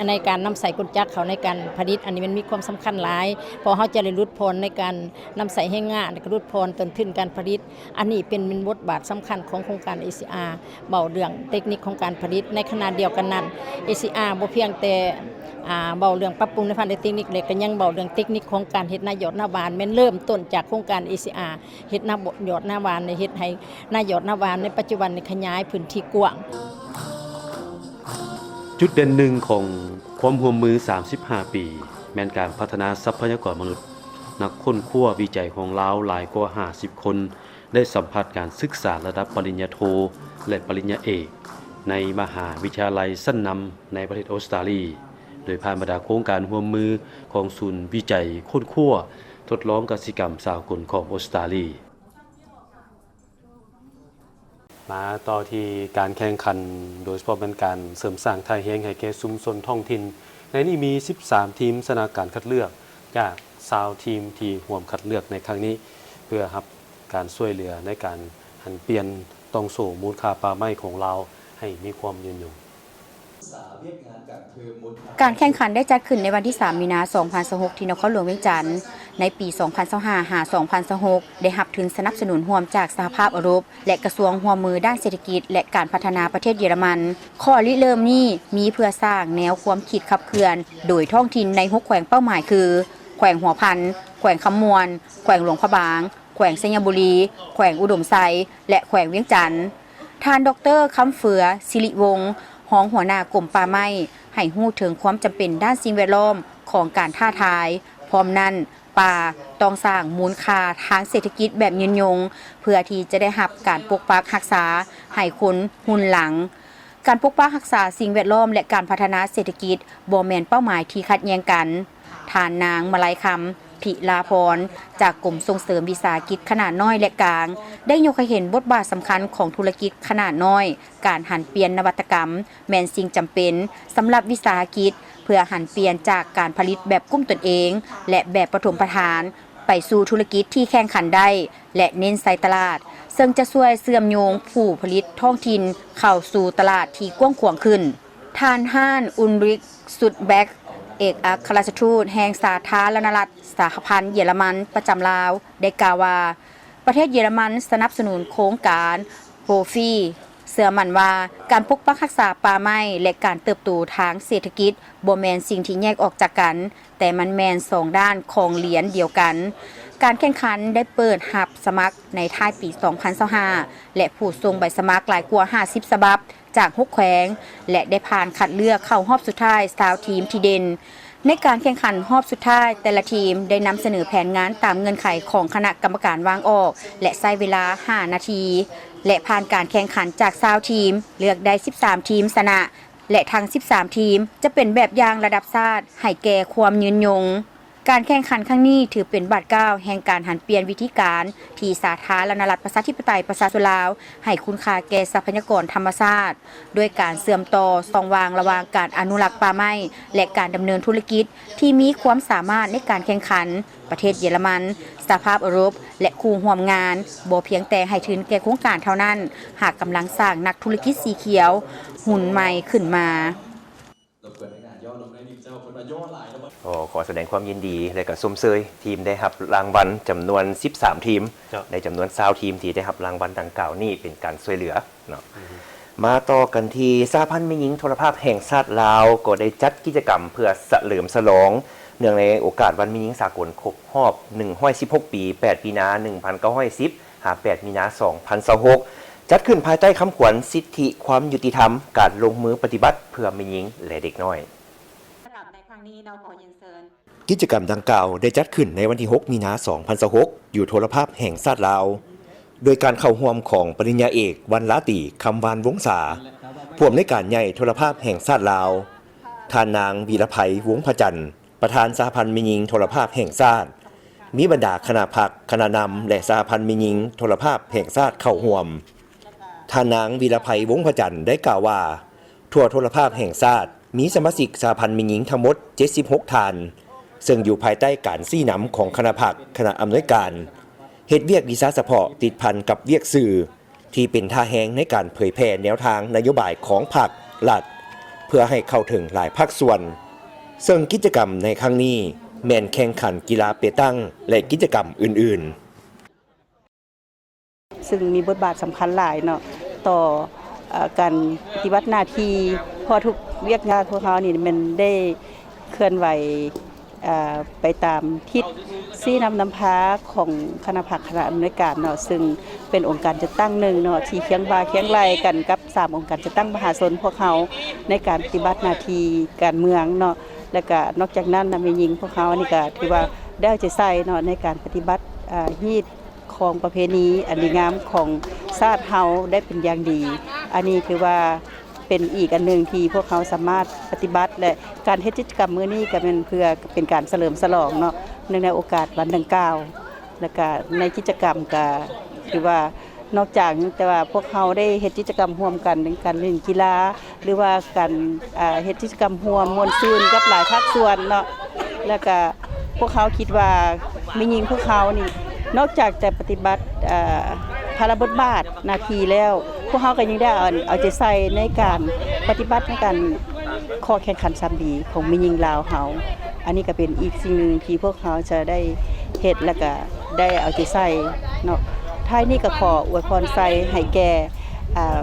ໃນການນຳໃຊ້ກົນຈັກເຂົ້າໃນການຜະລິດ. ອັນນີ້ແມ່ນມີຄວາມສຳຄັນຫຼາຍ ເພາະເຮົາຈະໄດ້ຫຼຸດຜ່ອນໃນການນຳໃຊ້ແຮງງານ ແລ້ວກະຫຼຸດຜ່ອນຕົ້ນທຶນການຜະລິດ. ອັນນີ້ເປັນ, ເປັນບົດບາດສຳຄັນຂອງໂຄງການເອຊີອາ ເວົ້າເລື່ອງເຕັກນິກຂອງການຜະລິດ. ໃນຂະນະດຽວກັນນັ້ນ ເອຊີອາ ບໍ່ພຽງແຕ່, ອາ, ເວົ້າເລື່ອງປັບປຸງໃນພາກດ້ານເຕັກນິກ ແລະ ກະຍັງເວົ້າເລື່ອງເຕັກນິກຂອງການເຮັດນາຍອດນາຫວານ, ແມ່ນເລີ່ມຕົ້ນຈາກໂຄງການເອຊີອາ ເຮັດນາຍອດນາຫວານ ເຮັດໃຫ້ນາຍອດນາຫວານໃນປັດຈຸບັນນີ້ຂະຫຍາຍພື້ນທີ່ກວ້າງ. ຈຸດເດັ່ນໜຶ່ງຂອງຄວາມຮ່ວມມືສາມສິບຫ້າປີ ແມ່ນການພັດທະນາຊັບພະຍາກອນມະນຸດ. ນັກຄົ້ນຄວ້າວິໄຈຂອງລາວຫຼາຍກວ່າຫ້າສິບຄົນ ໄດ້ສຳຜັດການສຶກສາລະດັບປະລິນຍາໂທ ແລະ ປະລິນຍາເອກ ໃນມະຫາວິທະຍາໄລຊັ້ນນຳໃນປະເທດອົດສະຕາລີ ໂດຍຜ່ານບັນດາໂຄງການຮ່ວມມືຂອງສູນວິໄຈຄົ້ນຄວ້າທົດລອງກະສິກຳສາກົນຂອງອົດສະຕາລີ. ມາຕໍ່ທີ່ການແຂ່ງຂັນ ໂດຍສະເພາະແມ່ນການເສີມສ້າງທ່າແຮງໃຫ້ແກ່ຊຸມຊົນທ້ອງຖິ່ນ. ໃນນີ້ມີສິບສາມທີມຊະນະການຄັດເລືອກຈາກຊາວທີມທີ່ຮ່ວມຄັດເລືອກໃນຄັ້ງນີ້ ເພື່ອຮັບການຊ່ວຍເຫຼືອໃນການຫັນປ່ຽນຕ່ອງໂສ້ມູນຄ່າປ່າໄມ້ຂອງລາວໃຫ້ມີຄວາມຍືນຍົງ. ການແຂ່ງຂັນໄດ້ຈັດຂຶ້ນໃນວັນທີສາມ ມີນາ ສອງພັນຊາວຫົກ ທີ່ນະຄອນຫຼວງວຽງຈັນ. ໃນປີສອງພັນຊາວຫ້າ ຫາ ສອງພັນຊາວຫົກ ໄດ້ຮັບທຶນສະໜັບສະໜູນຮ່ວມຈາກສະຫະພາບເອີຣົບ ແລະ ກະຊວງຮ່ວມມືດ້ານເສດຖະກິດ ແລະ ການພັດທະນາປະເທດເຢຍລະມັນ. ຂໍ້ລິເລີ່ມນີ້ມີເພື່ອສ້າງແນວຄວາມຄິດຂັບເຄື່ອນໂດຍທ້ອງຖິ່ນໃນຫົກແຂວງເປົ້າໝາຍຄື ແຂວງຫົວພັນ, ແຂວງຄຳມ່ວນ, ແຂວງຫຼວງພະບາງ, ແຂວງໄຊຍະບູລີ, ແຂວງອຸດົມໄຊ ແລະ ແຂວງວຽງຈັນ. ທ່ານ ດອກເຕີ ຄຳເຟືອ ສິລິວົງ ຮອງຫົວໜ້າກົມປ່າໄມ້ ໃຫ້ຮູ້ເຖິງຄວາມຈຳເປັນດ້ານສິ່ງແວດລ້ອມຂອງການທ້າທາຍ. ພ້ອມນັ້ນ, ປ່າຕ້ອງສ້າງມູນຄ່າທາງເສດຖະກິດແບບຍືນຍົງ ເພື່ອທີ່ຈະໄດ້ຮັບການປົກປັກຮັກສາໃຫ້ຄົນຮຸ່ນຫຼັງ. ການປົກປັກຮັກສາສິ່ງແວດລ້ອມ ແລະ ການພັດທະນາເສດຖະກິດບໍ່ແມ່ນເປົ້າໝາຍທີ່ຂັດແຍ່ງກັນ. ທ່ານນາງ ມະໄລຄຳ ພິລາພອນ ຈາກກົມສົ່ງເສີມວິສາຫະກິດຂະໜາດນ້ອຍ ແລະ ກາງ ໄດ້ຍົກໃຫ້ເຫັນບົດບາດສຳຄັນຂອງທຸລະກິດຂະໜາດນ້ອຍ. ການຫັນປ່ຽນນະວັດຕະກຳແມ່ນສິ່ງຈຳເປັນສຳລັບວິສາຫະກິດ ເພື່ອຫັນປ່ຽນຈາກການຜະລິດແບບກຸ້ມຕົນເອງ ແລະ ແບບປະຖົມປະທານ ໄປສູ່ທຸລະກິດທີ່ແຂ່ງຂັນໄດ້ ແລະ ເນັ້ນໃສ່ຕະຫຼາດ, ເຊິ່ງຈະຊ່ວຍເຊື່ອມໂຍງຜູ້ຜະລິດທ້ອງຖິ່ນເຂົ້າສູ່ຕະຫຼາດທີ່ກວ້າງຂວາງຂຶ້ນ. ທ່ານ ຮານ ອຸນຣິກ ຊຸດແບັກ ເອກອັກຄະລັດຖະທູດແຫ່ງສາທາລະນະລັດສະຫະພັນເຢຍລະມັນປະຈຳລາວ ໄດ້ກ່າວວ່າ ປະເທດເຢຍລະມັນສະໜັບສະໜູນໂຄງການໂປຟີ ເຊື່ອໝັ້ນວ່າການປົກປັກຮັກສາປ່າໄມ້ ແລະ ການເຕີບໂຕທາງເສດຖະກິດບໍ່ແມ່ນສິ່ງທີ່ແຍກອອກຈາກກັນ, ແຕ່ມັນແມ່ນສອງດ້ານຂອງຫຼຽນດຽວກັນ. ການແຂ່ງຂັນໄດ້ເປີດຮັບສະໝັກໃນທ້າຍປີສອງພັນຊາວຫ້າ ແລະ ຜູ້ສົ່ງໃບສະໝັກຫຼາຍກວ່າຫ້າສິບສະບັບຈາກຫົກແຂວງ ແລະ ໄດ້ຜ່ານຄັດເລືອກເຂົ້າຮອບສຸດທ້າຍຊາວທີມທີ່ເດັ່ນ. ໃນການແຂ່ງຂັນຮອບສຸດທ້າຍ, ແຕ່ລະທີມໄດ້ນຳສະເໜີແຜນງານຕາມເງື່ອນໄຂຂອງຄະນະກຳມະການວາງອອກ ແລະ ໃຊ້ເວລາຫ້ານາທີ ແລະ ຜ່ານການແຂ່ງຂັນຈາກຊາວທີມ, ເລືອກໄດ້ສິບສາມທີມຊະນະ ແລະ ທັງສິບສາມທີມຈະເປັນແບບຢ່າງລະດັບຊາດໃຫ້ແກ່ຄວາມຍືນຍົງ. ການແຂ່ງຂັນຄັ້ງນີ້ຖືເປັນບາດກ້າວແຫ່ງການຫັນປ່ຽນວິທີການທີ່ສາທາລະນະລັດປະຊາທິປະໄຕປະຊາຊົນລາວໃຫ້ຄຸນຄ່າແກ່ຊັບພະຍາກອນທຳມະຊາດ, ດ້ວຍການເຊື່ອມຕໍ່ຊ່ອງວ່າງລະຫວ່າງການອະນຸລັກປ່າໄມ້ ແລະ ການດຳເນີນທຸລະກິດທີ່ມີຄວາມສາມາດໃນການແຂ່ງຂັນ. ປະເທດເຢຍລະມັນ, ສະຫະພາບເອີຣົບ ແລະ ຄູ່ຮ່ວມງານ ບໍ່ພຽງແຕ່ໃຫ້ທຶນແກ່ໂຄງການເທົ່ານັ້ນ, ຫາກກຳລັງສ້າງນັກທຸລະກິດສີຂຽວຮຸ່ນໃໝ່ຂຶ້ນມາ. ໂອ້ ຂໍສະແດງຄວາມຍິນດີ ແລະ ກະຊົມເຊີຍທີມໄດ້ຮັບລາງວັນຈຳນວນສິບສາມທີມ ເຈົ້າ ໃນຈຳນວນຊາວທີມທີ່ໄດ້ຮັບລາງວັນດັ່ງກ່າວນີ້ເປັນການຊ່ວຍເຫຼືອເນາະ. ອືຮຶ ມາຕໍ່ກັນທີ່ສະຫະພັນແມ່ຍິງໂທລະພາບແຫ່ງຊາດລາວ ກໍໄດ້ຈັດກິດຈະກຳເພື່ອສະເຫຼີມສະຫຼອງ ເນື່ອງໃນໂອກາດວັນແມ່ຍິງສາກົນຄົບຮອບໜຶ່ງຮ້ອຍສິບຫົກປີ ແປດມີນາໜຶ່ງພັນເກົ້າຮ້ອຍສິບ ຫາ ແປດມີນາ ສອງພັນຊາວຫົກ ຈັດຂຶ້ນພາຍໃຕ້ຄຳຂວັນ ສິດທິຄວາມຍຸຕິທຳ ການລົງມືປະຕິບັດເພື່ອແມ່ຍິງ ແລະ ເດັກນ້ອຍ. ສຳລັບໃນຄັ້ງນີ້ເນາະ ຂໍຮຽນເຊີນ. ກິດຈະກຳດັ່ງກ່າວໄດ້ຈັດຂຶ້ນໃນວັນທີຫົກ ມີນາ ສອງພັນຊາວຫົກ ຢູ່ໂທລະພາບແຫ່ງຊາດລາວ ໂດຍການເຂົ້າຮ່ວມຂອງປະລິນຍາເອກ ວັນລາຕີ ຄຳວານວົງສາ ຜູ້ອຳນວຍການໃຫຍ່ໂທລະພາບແຫ່ງຊາດລາວ, ທ່ານນາງ ວິລະໄພ ວົງພະຈັນ ປະທານສະຫະພັນແມ່ຍິງໂທລະພາບແຫ່ງຊາດ, ມີບັນດາຄະນະພັກ, ຄະນະນຳ ແລະ ສະຫະພັນແມ່ຍິງໂທລະພາບແຫ່ງຊາດເຂົ້າຮ່ວມ. ທ່ານນາງ ວິລະໄພ ວົງພະຈັນ ໄດ້ກ່າວວ່າ ທົ່ວໂທລະພາບແຫ່ງຊາດ ມີສະມາຊິກສະຫະພັນແມ່ຍິງທັງໝົດເຈັດສິບຫົກທ່ານ, ເຊິ່ງຢູ່ພາຍໃຕ້ການຊີ້ນຳຂອງຄະນະພັກ, ຄະນະອຳນວຍການ, ເຮັດວຽກວິຊາສະເພາະຕິດພັນກັບວຽກສື່ ທີ່ເປັນທ່າແຮງໃນການເຜີຍແຜ່ແນວທາງນະໂຍບາຍຂອງພັກ, ລັດ ເພື່ອໃຫ້ເຂົ້າເຖິງຫຼາຍພາກສ່ວນ, ເຊິ່ງກິດຈະກຳໃນຄັ້ງນີ້ແມ່ນແຂ່ງຂັນກິລາເປຕັງ ແລະ ກິດຈະກຳອື່ນໆ. ຊຶ່ງມີບົດບາດສຳຄັນຫຼາຍເນາະ ຕໍ່ ເອີ ການປະຕິບັດໜ້າທີ່, ເພາະທຸກວຽກງານພວກເຮົານີ້ແມ່ນໄດ້ເຄື່ອນໄຫວ ເອີ ໄປຕາມທິດຊີ້ນຳນຳພາຂອງຄະນະພັກຄະນະອຳນວຍການເນາະ, ຊຶ່ງ ເປັນອົງການຈັດຕັ້ງໜຶ່ງເນາະ ທີ່ຄຽງບ່າຄຽງໄຫຼ່ກັນກັບສາມອົງການຈັດຕັ້ງມະຫາຊົນພວກເຮົາ ໃນການປະຕິບັດໜ້າທີ່ການເມືອງເນາະ. ແລ້ວກະນອກຈາກນັ້ນນະ ແມ່ຍິງພວກເຮົານີ້ກະຖືວ່າໄດ້ເອົາໃຈໃສ່ເນາະ ໃນການປະຕິບັດ ອາ ຮີດຄອງປະເພນີອັນດີງາມຂອງຊາດເຮົາໄດ້ເປັນຢ່າງດີ. ອັນນີ້ຖືວ່າເປັນອີກອັນໜຶ່ງທີ່ພວກເຮົາສາມາດປະຕິບັດ ແລະ ການເຮັດກິດຈະກຳມື້ນີ້ກະແມ່ນເພື່ອເປັນການສະເຫຼີມສະຫຼອງເນາະ ເນື່ອງໃນໂອກາດວັນດັ່ງກ່າວ. ແລ້ວກະໃນກິດຈະກຳກະຖືວ່າ ນອກຈາກແຕ່ວ່າພວກເຮົາໄດ້ເຮັດກິດຈະກຳຮ່ວມກັນ ເປັນການຫຼິ້ນກິລາ ຫຼືວ່າການ ເຮັດກິດຈະກຳຮ່ວມມ່ວນຊື່ນກັບຫຼາຍພາກສ່ວນເນາະ. ແລ້ວກະພວກເຮົາຄິດວ່າແມ່ຍິງພວກເຮົານີ້ ນອກຈາກແຕ່ປະຕິບັດ ພາລະບົດບາດໜ້າທີ່ແລ້ວ ພວກເຮົາກະຍັງໄດ້ເອົາ ເອົາໃຈໃສ່ໃນການປະຕິບັດໃນການ ຂໍ້ແຂ່ງຂັນສາມດີຂອງແມ່ຍິງລາວເຮົາ. ອັນນີ້ກະເປັນອີກສິ່ງໜຶ່ງທີ່ພວກເຮົາຈະໄດ້ເຮັດ ແລ້ວກະໄດ້ເອົາໃຈໃສ່ເນາະ. ທ້າຍນີ້ກະຂໍອວຍພອນໄຊໃຫ້ແກ່ ອາ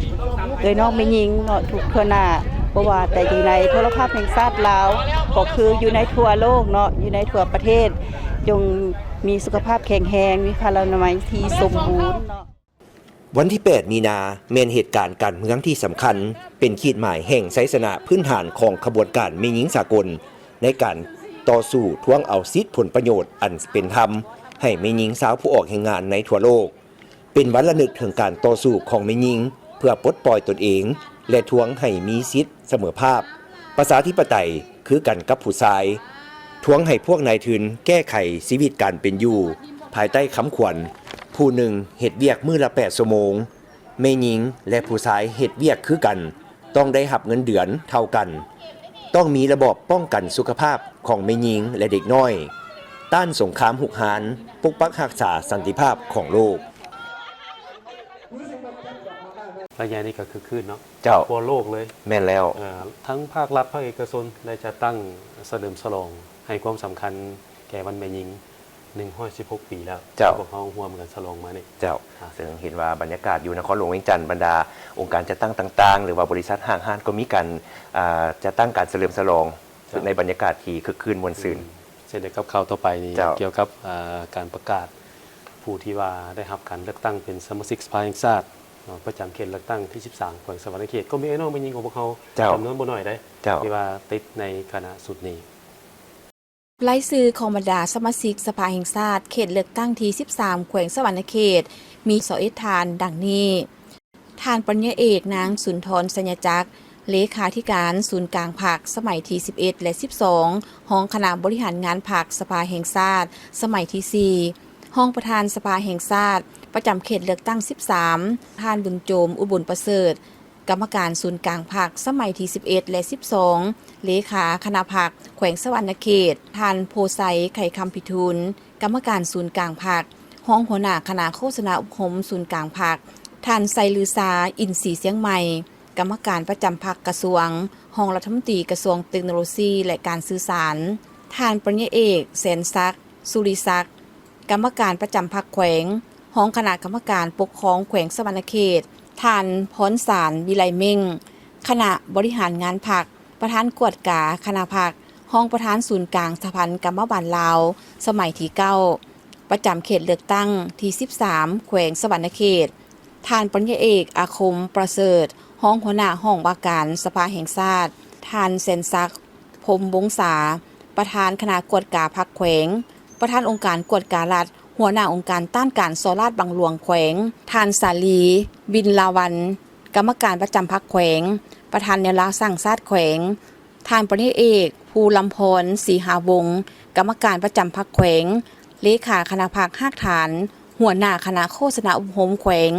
ເອື້ອຍນ້ອງແມ່ຍິງເນາະ ທຸກທົ່ວໜ້າ ບໍ່ວ່າແຕ່ຢູ່ໃນໂທລະພາບແຫ່ງຊາດລາວ ກໍຄືຢູ່ໃນທົ່ວໂລກເນາະ ຢູ່ໃນທົ່ວປະເທດ ຈົ່ງມີສຸຂະພາບແຂງແຮງ ມີພະລານາໄມທີ່ສົມບູນເນາະ. ວັນທີແປດມີນາ ແມ່ນເຫດການການເມືອງທີ່ສຳຄັນ ເປັນຂີດໝາຍແຫ່ງໄຊຊະນະພື້ນຖານຂອງຂະບວນການແມ່ຍິງສາກົນ ໃນການຕໍ່ສູ້ທວງເອົາສິດຜົນປະໂຫຍດອັນເປັນທຳໃຫ້ແມ່ຍິງຊາວຜູ້ອອກແຮງງານໃນທົ່ວໂລກ, ເປັນວັນລະນຶກເຖິງການຕໍ່ສູ້ຂອງແມ່ຍິງເພື່ອປົດປ່ອຍຕົນເອງ ແລະ ທວງໃຫ້ມີສິດສະເໝີພາບ ປະຊາທິປະໄຕຄືກັນກັບຜູ້ຊາຍ, ທວງໃຫ້ພວກນາຍທຶນແກ້ໄຂຊີວິດການເປັນຢູ່ພາຍໃຕ້ຄຳຂວັນ ຜູ້ໜຶ່ງເຮັດວຽກມື້ລະແປດຊົ່ວໂມງ, ແມ່ຍິງ ແລະ ຜູ້ຊາຍເຮັດວຽກຄືກັນ ຕ້ອງໄດ້ຮັບເງິນເດືອນເທົ່າກັນ, ຕ້ອງມີລະບອບປ້ອງກັນສຸຂະພາບຂອງແມ່ຍິງ ແລະ ເດັກນ້ອຍ, ຕ້ານສົງຄາມຮຸກຮານ, ປົກປັກຮັກສາສັນຕິພາບຂອງໂລກ. ໄລຍະນີ້ກໍຄຶກຄື້ນເນາະ ເຈົ້າ ທົ່ວໂລກເລີຍ ແມ່ນແລ້ວ ເອີ ທັງພາກລັດພາກເອກະຊົນໄດ້ຈັດຕັ້ງສະເຫຼີມສະຫຼອງ ໃຫ້ຄວາມສຳຄັນແກ່ວັນແມ່ຍິງ ໜຶ່ງຮ້ອຍສິບຫົກປີແລ້ວ ເຈົ້າ ທີ່ພວກເຮົາຮ່ວມກັນສະຫຼອງມານີ້ ເຈົ້າ ອ່າ ເຊິ່ງເຫັນວ່າບັນຍາກາດຢູ່ນະຄອນຫຼວງວຽງຈັນ ບັນດາອົງການຈັດຕັ້ງຕ່າງໆ ຫຼືວ່າບໍລິສັດຫ້າງຮ້ານກໍມີການ ອ່າ ຈັດຕັ້ງການສະເຫຼີມສະຫຼອງ ເຈົ້າ ໃນບັນຍາກາດທີ່ຄຶກຄື້ນມ່ວນຊື່ນ. ອືມ ເຊັ່ນດຽວກັບຂ່າວຕໍ່ໄປນີ້ ເຈົ້າ ກ່ຽວກັບ ອ່າ ການປະກາດຜູ້ທີ່ວ່າໄດ້ຮັບການເລືອກຕັ້ງເປັນສະມາຊິກສະພາແຫ່ງຊາດເນາະ ປະຈຳເຂດເລືອກຕັ້ງທີສິບສາມ ແຂວງສະຫວັນນະເຂດ ກໍມີອ້າຍນ້ອງແມ່ຍິງຂອງພວກເຮົາ ເຈົ້າ ຈຳນວນບໍ່ໜ້ອຍເດ້ ເຈົ້າ ທີ່ວ່າຕິດໃນຄະນະຊຸດນີ້. ລາຍຊື່ຂອງບັນດາສະມາຊິກສະພາແຫ່ງຊາດ ເຂດເລືອກຕັ້ງທີສິບສາມ ແຂວງສະຫວັນນະເຂດ ມີຊາວເອັດທ່ານ ດັ່ງນີ້: ທ່ານປະລິນຍາເອກ ນາງ ສຸນທອນ ໄຊຍະຈັກ ເລຂາທິການສູນກາງພັກ ສະໄໝທີສິບເອັດ ແລະ ສິບສອງ, ຮອງຄະນະບໍລິຫານງານພັກສະພາແຫ່ງຊາດ ສະໄໝທີສີ່, ຮອງປະທານສະພາແຫ່ງຊາດ ປະຈຳເຂດເລືອກຕັ້ງສິບສາມ, ທ່ານ ບຸນໂຈມ ອຸບົນປະເສີດ ກຳມະການສູນກາງພັກ ສະໄໝທີສິບເອັດ ແລະ ສິບສອງ, ເລຂາຄະນະພັກແຂວງສະຫວັນນະເຂດ, ທ່ານ ໂພໄຊ ໄຂຄຳພິທູນ ກຳມະການສູນກາງພັກ, ຮອງຫົວໜ້າຄະນະໂຄສະນາອົບຮົມສູນກາງພັກ, ທ່ານ ໄຊລືຊາ ອິນສີຊຽງໃໝ່ ກຳມະການປະຈຳພັກກະຊວງ, ຮອງລັດຖະມົນຕີກະຊວງເຕັກໂນໂລຊີ ແລະ ການສື່ສານ, ທ່ານປະລິນຍາເອກ ແສນສັກ ສຸລິສັກ ກຳມະການປະຈຳພັກແຂວງ, ຮອງຄະນະກຳມະການປົກຄອງແຂວງສະຫວັນນະເຂດ, ທ່ານ ພອນສານ ວິໄລເມັ່ງ ຄະນະບໍລິຫານງານພັກ, ປະທານກວດກາຄະນະພັກ, ຮອງປະທານສູນກາງສະຫະພັນກຳມະບານລາວ ສະໄໝທີເກົ້າ ປະຈຳເຂດເລືອກຕັ້ງທີສິບສາມ ແຂວງສະຫວັນນະເຂດ, ທ່ານປະລິນຍາເອກ ອາຄົມ ປະເສີດ ຮອງຫົວໜ້າຫ້ອງວ່າການສະພາແຫ່ງຊາດ, ທ່ານ ແສນສັກ ພົມວົງສາ ປະທານຄະນະກວດກາພັກແຂວງ, ປະທານອົງການກວດກາລັດ ຫົວໜ້າອົງການຕ້ານການສໍ້ລາດບັງຫຼວງແຂວງ, ທ່ານ ສາລີ ບິນລາວັນ ກຳມະການປະຈຳພັກແຂວງ, ປະທານແນວລາວສ້າງຊາດແຂວງ, ທ່ານປະລິນຍາເອກ ພູລຳພອນ ສີຫາວົງ ກຳມະການປະຈຳພັກແຂວງ, ເລຂາຄະນະພັກຮາກຖານ, ຫົວໜ້າຄະນະໂຄສະນາອົບຮົມແຂວງ,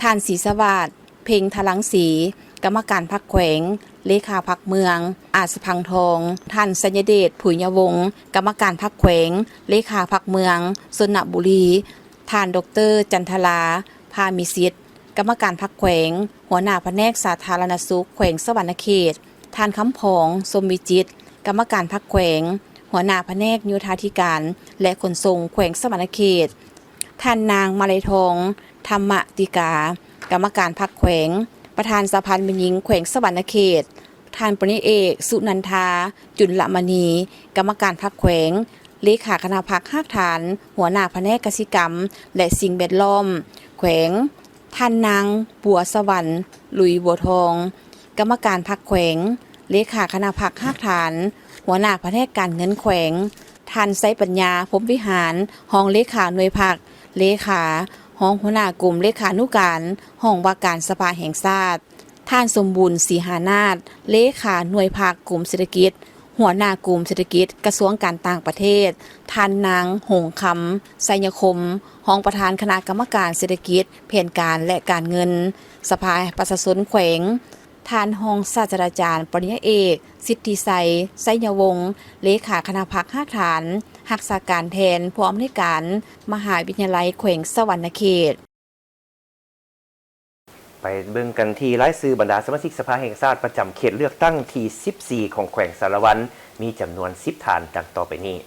ທ່ານ ສີສະຫວາດ ເພັງທະລັງສີ ກຳມະການພັກແຂວງ, ເລຂາພັກເມືອງ ອາດສະພັງທອງ, ທ່ານ ໄຊຍະເດດ ຜຸຍຍະວົງ ກຳມະການພັກແຂວງ, ເລຂາພັກເມືອງຊົນນະບູລີ, ທ່ານ ດອກເຕີ ຈັນທະລາ ພາມີສິດ ກຳມະການພັກແຂວງ, ຫົວໜ້າພະແນກສາທາລະນະສຸກແຂວງສະຫວັນນະເຂດ, ທ່ານ ຄຳຜອງ ຊົມວິຈິດ ກຳມະການພັກແຂວງ, ຫົວໜ້າພະແນກໂຍທາທິການ ແລະ ຂົນສົ່ງແຂວງສະຫວັນນະເຂດ, ທ່ານນາງ ມາໄລທອງ ທຳມະຕິກາ ກຳມະການພັກແຂວງ, ປະທານສະຫະພັນແມ່ຍິງແຂວງສະຫວັນນະເຂດ, ທ່ານປະລິນຍາເອກ ສຸນັນທາ ຈຸນລະມະນີ ກຳມະການພັກແຂວງ, ເລຂາຄະນະພັກຮາກຖານ, ຫົວໜ້າພະແນກກະສິກຳ ແລະ ສິ່ງແວດລ້ອມ ແຂ ຂວງ, ທ່ານນາງ ບົວສະຫວັນ ລຸຍບົວທອງ ກຳມະການພັກແຂວງ, ເລຂາຄະນະພັກຮາກຖານ, ຫົວໜ້າພະແນກການເງິນແຂວງ, ທ່ານ ໄຊປັນຍາ ພົມວິຫານ ຮອງເລຂາໜ່ວຍພັກ, ເລຂາ, ຮອງຫົວໜ້າກົມເລຂານຸການ ຫ້ອງວ່າການສະພາແຫ່ງຊາດ, ທ່ານ ສົມບູນ ສີຫານາດ ເລຂາໜ່ວຍພັກກົມເສດຖະກິດ, ຫົວໜ້າກົມເສດຖະກິດ ກະຊວງການຕ່າງປະເທດ, ທ່ານນາງ ຫົງຄຳ ໄຊຍະຄົມ ຮອງປະທານຄະນະກຳມະການເສດຖະກິດ, ແຜນການ ແລະ ການເງິນ ສະພາປະຊາຊົນແຂວງ, ທ່ານຮອງສາດສະດາຈານ ປະລິນຍາເອກ ສິດທິໄຊ ໄຊຍະວົງ ເລຂາຄະນະພັກຮາກຖານ ຮັກສາການແທນຜູ້ອຳນວຍການມະຫາວິທະຍາໄລແຂວງສະຫວັນນະເຂດ. ໄປເບິ່ງກັນທີ່ລາຍຊື່ບັນດາສະມາຊິກສະພາແຫ່ງຊາດປະຈຳເຂດເລືອກຕັ້ງທີສິບສີ່ ຂອງແຂວງສາລະວັນ ມີຈຳນວນສິບທ່ານ ດັ່ງຕໍ່ໄປນີ້.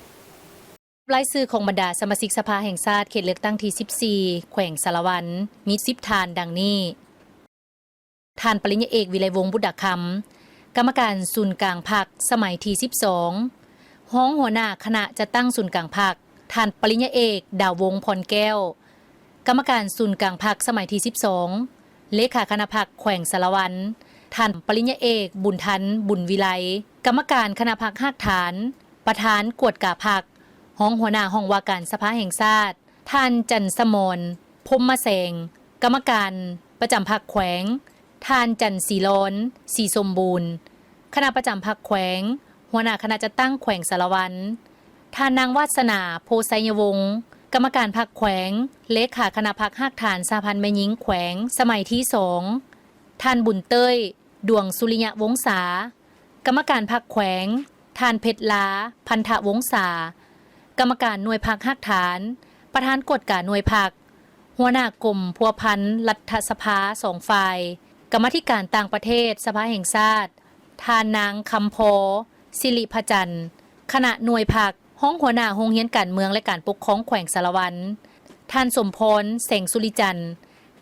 ລາຍຊື່ຂອງບັນດາສະມາຊິກສະພາແຫ່ງຊາດເຂດເລືອກຕັ້ງທີສິບສີ່ ແຂວງສາລະວັນ ມີສິບທ່ານ ດັ່ງນີ້. ທ່ານປະລິນຍາເອກ ວິໄລວົງ ບຸດດາຄຳ ກຳມະການສູນກາງພັກສະໄໝທີສິບສອງ, ຮອງຫົວໜ້າຄະນະຈັດຕັ້ງສູນກາງພັກ ທ່ານປະລິນຍາເອກ ດາວວົງ ພອນແກ້ວ ກຳມະການສູນກາງພັກສະໄໝທີສິບສອງ, ເລຂາຄະນະພັກແຂວງສາລະວັນ ທ່ານປະລິນຍາເອກ ບຸນທັນ ບຸນວິໄລ ກຳມະການຄະນະພັກຮາກຖານ, ປະທານກວດກາພັກ, ຮອງຫົວໜ້າຫ້ອງວ່າການສະພາແຫ່ງຊາດ ທ່ານ ຈັນສະໝອນ ພົມມະແສງ ກຳມະການປະຈຳພັກແຂວງ, ທ່ານ ຈັນສີລອນ ສີສົມບູນ ຄະນະປະຈຳພັກແຂວງ, ຫົວໜ້າຄະນະຈັດຕັ້ງແຂວງສາລະວັນ, ທ່ານນາງ ວາດສະໜາ ໂພໄຊຍະວົງ ກຳມະການພັກແຂວງ, ເລຂາຄະນະພັກຮາກຖານສະຫະພັນແມ່ຍິງແຂວງສະໄໝທີສອງ, ທ່ານ ບຸນເຕີຍ ດວງສຸລິຍະວົງສາ ກຳມະການພັກແຂວງ, ທ່ານ ເພັດລາ ພັນທະວົງສາ ກຳມະການໜ່ວຍພັກຮາກຖານ, ປະທານກວດກາໜ່ວຍພັກ, ຫົວໜ້າກົມພົວພັນລັດຖະສະພາສອງຝ່າຍ, ກຳມາທິການຕ່າງປະເທດສະພາແຫ່ງຊາດ, ທ່ານນາງ ຄຳພໍ ສິລິພະຈັນ ຄະນະໜ່ວຍພັກ, ຮອງຫົວໜ້າໂຮງຮຽນການເມືອງ ແລະ ການປົກຄອງແຂວງສາລະວັນ, ທ່ານ ສົມພອນ ແສງສຸລິຈັນ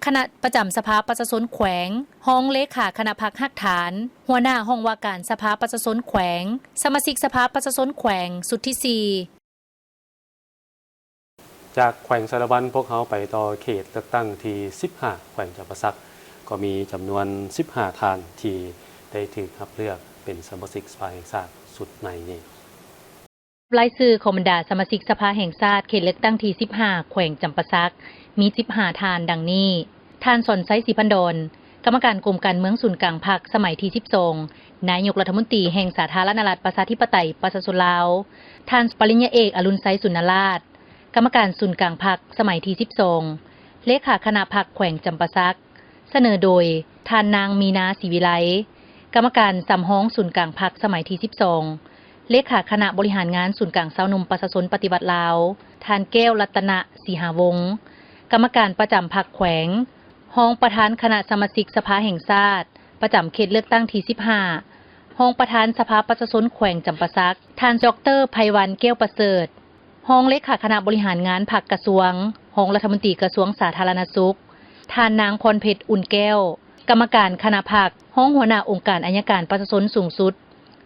ຄະນະປະຈຳສະພາປະຊາຊົນແຂວງ, ຮອງເລຂາຄະນະພັກຮາກຖານ, ຫົວໜ້າຫ້ອງວ່າການສະພາປະຊາຊົນແຂວງ, ສະມາຊິກສະພາປະຊາຊົນແຂວງຊຸດທີສີ່. ຈາກແຂວງສາລະວັນ ພວກເຮົາໄປຕໍ່ເຂດເລືອກຕັ້ງທີສິບຫ້າ ແຂວງຈຳປາສັກ ກໍມີຈຳນວນສິບຫ້າທ່ານທີ່ໄດ້ຖືກຮັບເລືອກເປັນສະມາຊິກສະພາແຫ່ງຊາດຊຸດໃໝ່ນີ້. ລາຍຊື່ຂອງບັນດາສະມາຊິກສະພາແຫ່ງຊາດເຂດເລືອກຕັ້ງທີສິບຫ້າ ແຂວງຈຳປາສັກ ມີສິບຫ້າທ່ານ ດັ່ງນີ້: ທ່ານ ສອນໄຊ ສີພັນດອນ ກຳມະການກົມການເມືອງສູນກາງພັກສະໄໝທີສິບສອງ ນາຍົກລັດຖະມົນຕີແຫ່ງສາທາລະນະລັດ ປະຊາທິປະໄຕ ປະຊາຊົນລາວ, ທ່ານ ປະລິນຍາເອກ ອະລຸນໄຊ ສຸນນະລາດ ກຳມະການສູນກາງພັກສະໄໝທີສິບສອງ ເລຂາຄະນະພັກແຂວງຈຳປາສັກ, ສະເໜີໂດຍ ທ່ານນາງ ມີນາ ສີວິໄລ ກຳມະການສຳຮອງສູນກາງພັກສະໄໝທີສິບສອງ ເລຂາຄະນະບໍລິຫານງານສູນກາງຊາວໜຸ່ມປະຊາຊົນປະຕິວັດລາວ, ທ່ານ ແກ້ວ ລັດຕະນະ ສີຫາວົງ ກຳມະການປະຈຳພັກແຂວງ, ຮອງປະທານຄະນະສະມາຊິກສະພາແຫ່ງຊາດ ປະຈຳເຂດເລືອກຕັ້ງທີສິບຫ້າ, ຮອງປະທານສະພາປະຊາຊົນແຂວງຈຳປາສັກ, ທ່ານ ດອກເຕີ ໄພວັນ ແກ້ວປະເສີດ ຮອງເລຂາຄະນະບໍລິຫານງານພັກກະຊວງ, ຮອງລັດຖະມົນຕີກະຊວງສາທາລະນະສຸກ, ທ່ານນາງ ພອນເພັດ ອຸ່ນແກ້ວ ກຳມະການຄະນະພັກ, ຮອງຫົວໜ້າອົງການໄອຍະການປະຊາຊົນສູງສຸດ,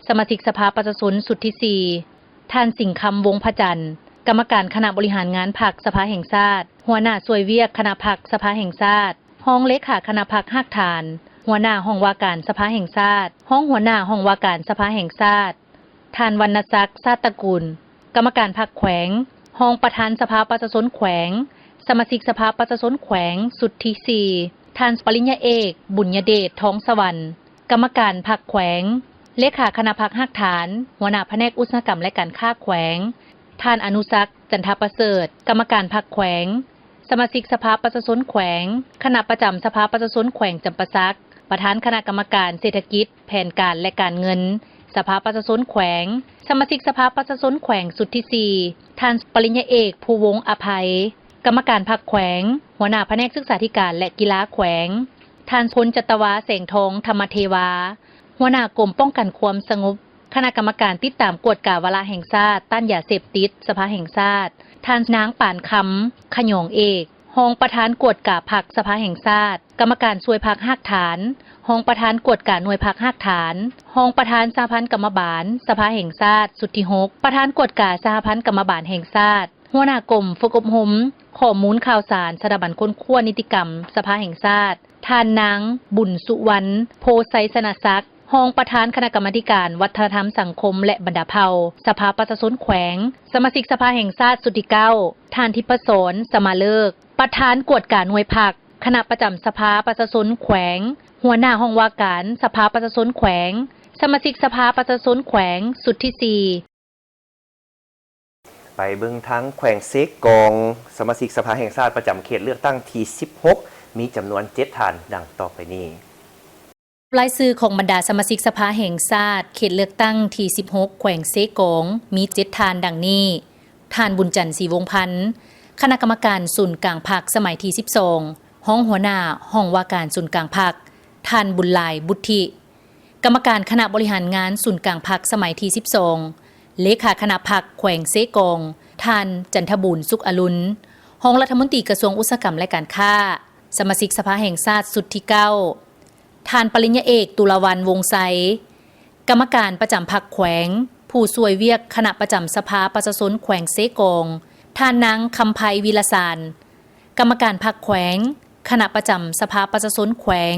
ສະມາຊິກສະພາປະຊາຊົນຊຸດທີສີ່, ທ່ານ ສິງຄຳ ວົງພະຈັນ ກຳມະການຄະນະບໍລິຫານງານພັກສະພາແຫ່ງຊາດ, ຫົວໜ້າຊ່ວຍວຽກຄະນະພັກສະພາແຫ່ງຊາດ, ຮອງເລຂາຄະນະພັກຮາກຖານ, ຫົວໜ້າຫ້ອງວ່າການສະພາແຫ່ງຊາດ, ຮອງຫົວໜ້າຫ້ອງວ່າການສະພາແຫ່ງຊາດ, ທ່ານ ວັນນະສັກ ຊາດຕະກູນ ກຳມະການພັກແຂວງ, ຮອງປະທານສະພາປະຊາຊົນແຂວງ, ສະມາຊິກສະພາປະຊາຊົນແຂວງຊຸດທີສີ່, ທ່ານ ປະລິນຍາເອກ ບຸນຍະເດດ ທອງສະຫວັນ ກຳມະການພັກແຂວງ, ເລຂາຄະນະພັກຮາກຖານ, ຫົວໜ້າພະແນກອຸດສາຫະກຳ ແລະ ການຄ້າແຂວງ, ທ່ານ ອະນຸສັກ ຈັນທະປະເສີດ ກຳມະການພັກແຂວງ, ສະມາຊິກສະພາປະຊາຊົນແຂວງ, ຄະນະປະຈຳສະພາປະຊາຊົນແຂວງຈຳປາສັກ, ປະທານຄະນະກຳມະການເສດຖະກິດ, ແຜນການ ແລະ ການເງິນ ສະພາປະຊາຊົນແຂວງ, ສະມາຊິກສະພາປະຊາຊົນແຂວງຊຸດທີສີ່, ທ່ານ ປະລິນຍາເອກ ພູວົງ ອະໄພ ກຳມະການພັກແຂວງ, ຫົວໜ້າພະແນກສຶກສາທິການ ແລະ ກິລາແຂວງ, ທ່ານ ພົນຈັດຕະວາ ແສງທອງ ທຳມະເທວາ ຫົວໜ້າກົມປ້ອງກັນຄວາມສະຫງົບ, ຄະນະກຳມະການຕິດຕາມກວດກາວາລະແຫ່ງຊາດຕ້ານຢາເສບຕິດ ສະພາແຫ່ງຊາດ, ທ່ານ ນາງ ປານຄຳ ຂະຫຍອງເອກ ຮອງປະທານກວດກາພັກສະພາແຫ່ງຊາດ, ກຳມະການຊ່ວຍພັກຮາກຖານ, ຮອງປະທານກວດກາໜ່ວຍພັກຮາກຖານ, ຮອງປະທານສະຫະພັນກຳມະບານສະພາແຫ່ງຊາດຊຸດທີຫົກ, ປະທານກວດກາສະຫະພັນກຳມະບານແຫ່ງຊາດ, ຫົວໜ້າກົມຝຶກອົບຮົມ ຂໍ້ມູນຂ່າວສານສະຖາບັນຄົ້ນຄວ້ານິຕິກຳສະພາແຫ່ງຊາດ, ທ່ານນາງ ບຸນສຸວັນ ໂພໄຊຊະນະສັກ, ຮອງປະທານຄະນະກຳມາທິການວັດທະນະທຳສັງຄົມ ແລະ ບັນດາເຜົ່າ ສະພາປະຊາຊົນແຂວງ, ສະມາຊິກສະພາແຫ່ງຊາດຊຸດທີເກົ້າ, ທ່ານ ທິບພະສອນ ສະມາເລີກ, ປະທານກວດກາໜ່ວຍພັກ, ຄະນະປະຈຳສະພາປະຊາຊົນແຂວງ, ຫົວໜ້າຫ້ອງວ່າການສະພາປະຊາຊົນແຂວງ, ສະມາຊິກສະພາປະຊາຊົນແຂວງຊຸດທີສີ່. ໄປເບິ່ງທາງແຂວງເຊກອງ, ສະມາຊິກສະພາແຫ່ງຊາດປະຈຳເຂດເລືອກຕັ້ງທີສິບຫົກ ມີຈຳນວນເຈັດທ່ານ ດັ່ງຕໍ່ໄປນີ້. ລາຍຊື່ຂອງບັນດາສະມາຊິກສະພາແຫ່ງຊາດເຂດເລືອກຕັ້ງທີສິບຫົກ ແຂວງເຊກອງ ມີເຈັດທ່ານ ດັ່ງນີ້: ທ່ານ ບຸນຈັນ ສີວົງພັນ, ຄະນະກຳມະການສູນກາງພັກສະໄໝທີສິບສອງ, ຮອງຫົວໜ້າຫ້ອງວ່າການສູນກາງພັກ, ທ່ານ ບຸນຫຼາຍ ບຸດທິ, ກຳມະການຄະນະບໍລິຫານງານສູນກາງພັກສະໄໝທີສິບສອງ, ເລຂາຄະນະພັກແຂວງເຊກອງ, ທ່ານ ຈັນທະບູນ ສຸກອະລຸນ, ຮອງລັດຖະມົນຕີກະຊວງອຸດສາຫະກຳ ແລະ ການຄ້າ, ສະມາຊິກສະພາແຫ່ງຊາດຊຸດທີເກົ້າ, ທ່ານ ປະລິນຍາເອກ ຕຸລາວັນ ວົງໄຊ, ກຳມະການປະຈຳພັກແຂວງ, ຜູ້ຊ່ວຍວຽກຄະນະປະຈຳສະພາປະຊາຊົນແຂວງເຊກອງ, ທ່ານນາງ ຄຳໄພ ວິລະສານ, ກຳມະການພັກແຂວງ, ຄະນະປະຈຳສະພາປະຊາຊົນແຂວງ,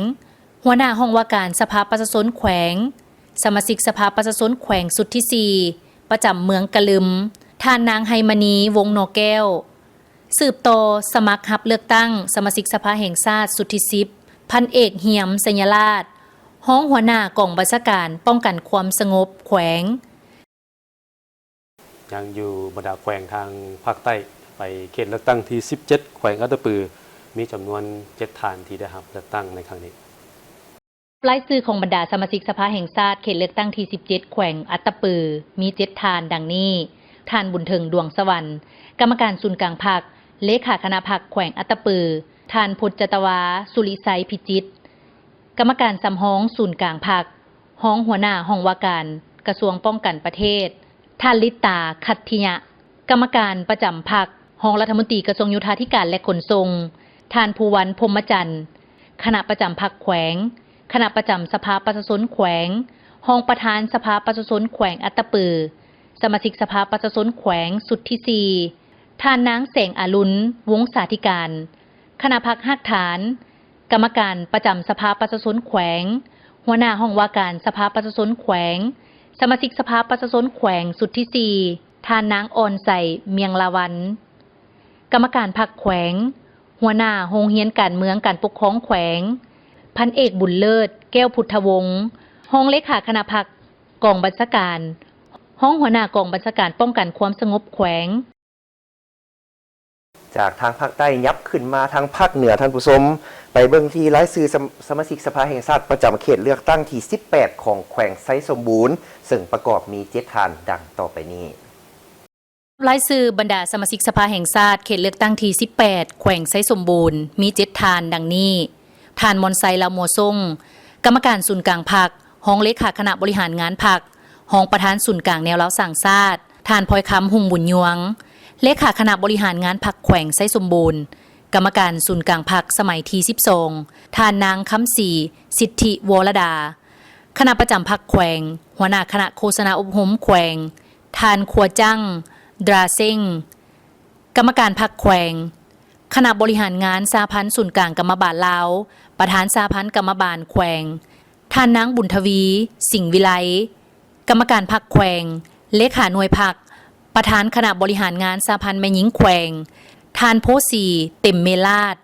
ຫົວໜ້າຫ້ອງວ່າການສະພາປະຊາຊົນແຂວງ, ສະມາຊິກສະພາປະຊາຊົນແຂວງຊຸດທີສີ່ ປະຈຳເມືອງກະລຶມ, ທ່ານນາງ ໄຮມະນີ ວົງໜໍແກ້ວ. ສືບຕໍ່ສະໝັກຮັບເລືອກຕັ້ງສະມາຊິກສະພາແຫ່ງຊາດຊຸດທີສິບ ພັນເອກ ຮຽມ ໄຊຍະລາດ, ຮອງຫົວໜ້າກອງບັນຊາການປ້ອງກັນຄວາມສະຫງົບແຂວງ. ຍັງຢູ່ບັນດາແຂວງທາງພາກໃຕ້, ໄປເຂດເລືອກຕັ້ງທີສິບເຈັດ ແຂວງອັດຕະປື, ມີຈຳນວນເຈັດທ່ານທີ່ໄດ້ຮັບເລືອກຕັ້ງໃນຄັ້ງນີ້. ລາຍຊື່ຂອງບັນດາສະມາຊິກສະພາແຫ່ງຊາດເຂດເລືອກຕັ້ງທີສິບເຈັດ ແຂວງອັດຕະປື ມີເຈັດທ່ານ ດັ່ງນີ້: ທ່ານ ບຸນເຖິງ ດວງສະຫວັນ, ກຳມະການສູນກາງພັກ, ເລຂາຄະນະພັກແຂວງອັດຕະປື, ທ່ານ ພົດຈັດຕະວາ ສຸລິໄຊພິຈິດ, ກຳມະການສຳຮອງສູນກາງພັກ, ຮອງຫົວໜ້າຫ້ອງວ່າການກະຊວງປ້ອງກັນປະເທດ, ທ່ານ ລິດຕາ ຂັດທິຍະ, ກຳມະການປະຈຳພັກ, ຮອງລັດຖະມົນຕີກະຊວງໂຍທາທິການ ແລະ ຂົນສົ່ງ, ທ່ານ ພູວັນ ພົມມະຈັນ, ຄະນະປະຈຳພັກແຂວງ, ຄະນະປະຈຳສະພາປະຊາຊົນແຂວງ, ຮອງປະທານສະພາປະຊາຊົນແຂວງອັດຕະປື, ສະມາຊິກສະພາປະຊາຊົນແຂວງຊຸດທີສີ່, ທ່ານນາງ ແສງອາລຸນ ວົງສາທິການ, ຄະນະພັກຮາກຖານ, ກຳມະການປະຈຳສະພາປະຊາຊົນແຂວງ, ຫົວໜ້າຫ້ອງວ່າການສະພາປະຊາຊົນແຂວງ, ສະມາຊິກສະພາປະຊາຊົນແຂວງຊຸດທີສີ່, ທ່ານນາງ ອ່ອນໃສ ມຽງລາວັນ, ກຳມະການພັກແຂວງ, ຫົວໜ້າໂຮງຮຽນການເມືອງການປົກຄອງແຂວງ, ພັນເອກ ບຸນເລີດ ແກ້ວພຸດທະວົງ, ຮອງເລຂາຄະນະພັກກອງບັນຊາການ, ຮອງຫົວໜ້າກອງບັນຊາການປ້ອງກັນຄວາມສະຫງົບແຂວງ. ຈາກທາງພາກໃຕ້ ຫຍັບຂຶ້ນມາທາງພາກເໜືອ, ທ່ານຜູ້ຊົມ, ໄປເບິ່ງທີ່ລາຍຊື່ສະ ສະມາຊິກສະພາແຫ່ງຊາດປະຈຳເຂດເລືອກຕັ້ງທີສິບແປດ ຂອງແຂວງໄຊສົມບູນ, ເຊິ່ງປະກອບມີເຈັດທ່ານ ດັ່ງຕໍ່ໄປນີ້. ລາຍຊື່ບັນດາສະມາຊິກສະພາແຫ່ງຊາດເຂດເລືອກຕັ້ງທີສິບແປດ ແຂວງໄຊສົມບູນ ມີເຈັດທ່ານ ດັ່ງນີ້: ທ່ານ ມອນໄຊ ລາວມົວຊົງ, ກຳມະການສູນກາງພັກ, ຮອງເລຂາຄະນະບໍລິຫານງານພັກ, ຮອງປະທານສູນກາງແນວລາວສ້າງຊາດ, ທ່ານ ພອຍຄຳ ຮຸ່ງບຸນຍວງ, ເລຂາຄະນະບໍລິຫານງານພັກແຂວງໄຊສົມບູນ, ກຳມະການສູນກາງພັກສະໄໝທີສິບສອງ, ທ່ານນາງ ຄຳສີ ສິດທິວໍລະດາ, ຄະນະປະຈຳພັກແຂວງ, ຫົວໜ້າຄະນະໂຄສະນາອົບຮົມແຂວງ, ທ່ານ ຄົວຈັງ ດຣາເຊັງ, ກຳມະການພັກແຂວງ, ຄະນະບໍລິຫານງານສະຫະພັນສູນກາງກຳມະບານລາວ, ປະທານສະຫະພັນກຳມະບານແຂວງ, ທ່ານນາງ ບຸນທະວີ ສິງວິໄລ, ກຳມະການພັກແຂວງ, ເລຂາໜ່ວຍພັກ, ປະທານຄະນະບໍລິຫານງານສະຫະພັນແມ່ຍິງແຂວງ, ທ່ານ ໂພສີ ເຕັມເມລາດ,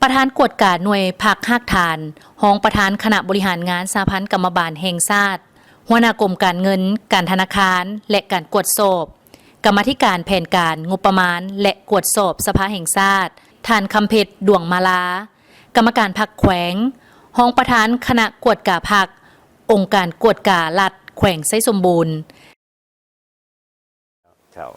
ປະທານກວດກາໜ່ວຍພັກຮາກຖານ, ຮອງປະທານຄະນະບໍລິຫານງານສະຫະພັນກຳມະບານແຫ່ງຊາດ, ຫົວໜ້າກົມການເງິນ, ການທະນາຄານ ແລະ ການກວດສອບ, ກຳມາທິການແຜນການ, ງົບປະມານ ແລະ ກວດສອບສະພາແຫ່ງຊາດ, ທ່ານ ຄຳເພັດ ດວງມາລາ, ກຳມະການພັກແຂວງ, ຮອງປະທານຄະນະກວດກາພັກ, ອົງການກວດກາລັດແຂວງໄຊສົມບູນ. ເຈົ້າ.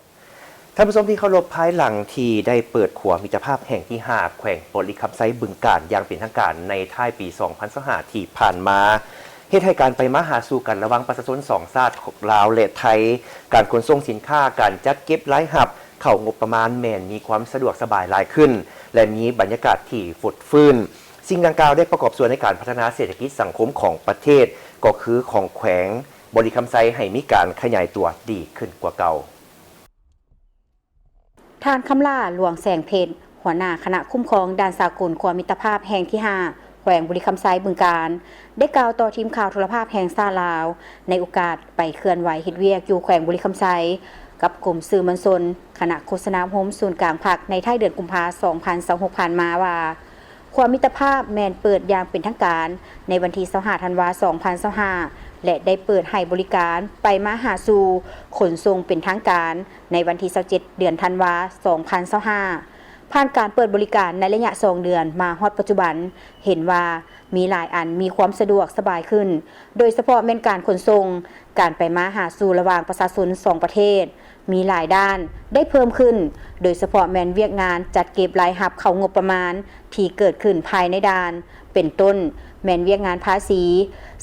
ທ່ານຜູ້ຊົມທີ່ເຄົາລົບ, ພາຍຫຼັງທີ່ໄດ້ເປີດຂົວມິດຕະພາບແຫ່ງທີຫ້າ ແຂວງບໍລິຄຳໄຊ ບຶງການ ຢ່າງເປັນທາງການໃນທ້າຍປີສອງພັນຊາວຫ້າທີ່ຜ່ານມາ, ເຮັດໃຫ້ການໄປມາຫາສູ່ກັນລະຫວ່າງປະຊາຊົນສອງຊາດ ລາວ ແລະ ໄທ, ການຂົນສົ່ງສິນຄ້າ, ການຈັດເກັບລາຍຮັບເຂົ້າງົບປະມານ ແມ່ນມີຄວາມສະດວກສະບາຍຫຼາຍຂຶ້ນ ແລະ ມີບັນຍາກາດທີ່ຟົດຟື້ນ. ສິ່ງດັ່ງກ່າວໄດ້ປະກອບສ່ວນໃນການພັດທະນາເສດຖະກິດສັງຄົມຂອງປະເທດ, ກໍຄືຂອງແຂວງບໍລິຄຳໄຊ ໃຫ້ມີການຂະຫຍາຍຕົວດີຂຶ້ນກວ່າເກົ່າ. ທ່ານ ຄຳຫຼ້າ ຫຼວງແສງເພັດ, ຫົ ຫົວໜ້າຄະນະຄຸ້ມຄອງດ່ານສາກົນຂົວມິດຕະພາບແຫ່ງທີຫ້າ ແຂວງບໍລິຄຳໄຊ ບຶງການ ໄດ້ກ່າວຕໍ່ທີມຂ່າວໂທລະພາບແຫ່ງຊາດລາວ ໃນໂອກາດໄປເຄື່ອນໄຫວເຮັດວຽກຢູ່ແຂວງບໍລິຄຳໄຊ ກັບກົມສື່ມວນຊົນ ຄະນະໂຄສະນາອົບຮົມສູນກາງພັກ ໃນທ້າຍເດືອນກຸມພາ ສອງພັນຊາວຫົກ ຜ່ານມາວ່າ ຂົວມິດຕະພາບແມ່ນເປີດຢ່າງເປັນທາງການໃນວັນທີ ຊາວຫ້າ ທັນວາ ສອງພັນຊາວຫ້າ ແລະ ໄດ້ເປີດໃຫ້ບໍລິການໄປມາຫາສູ່ຂົນສົ່ງເປັນທາງການໃນວັນທີ ຊາວເຈັດ ເດືອນທັນວາ ສອງພັນຊາວຫ້າ. ຜ່ານການເປີດບໍລິການໃນໄລຍະສອງເດືອນມາຮອດປັດຈຸບັນ ເຫັນວ່າມີຫຼາຍອັນມີຄວາມສະດວກສະບາຍຂຶ້ນ, ໂດຍສະເພາະແມ່ນການຂົນສົ່ງ, ການໄປມາຫາສູ່ລະຫວ່າງປະຊາຊົນສອງປະເທດ ມີຫຼາຍດ້ານໄດ້ເພີ່ມຂຶ້ນ, ໂດຍສະເພາະແມ່ນວຽກງານຈັດເກັບລາຍຮັບເຂົ້າງົບປະມານທີ່ເກີດຂຶ້ນພາຍໃນດ່ານ, ເປັນຕົ້ນແມ່ນວຽກງານພາສີ,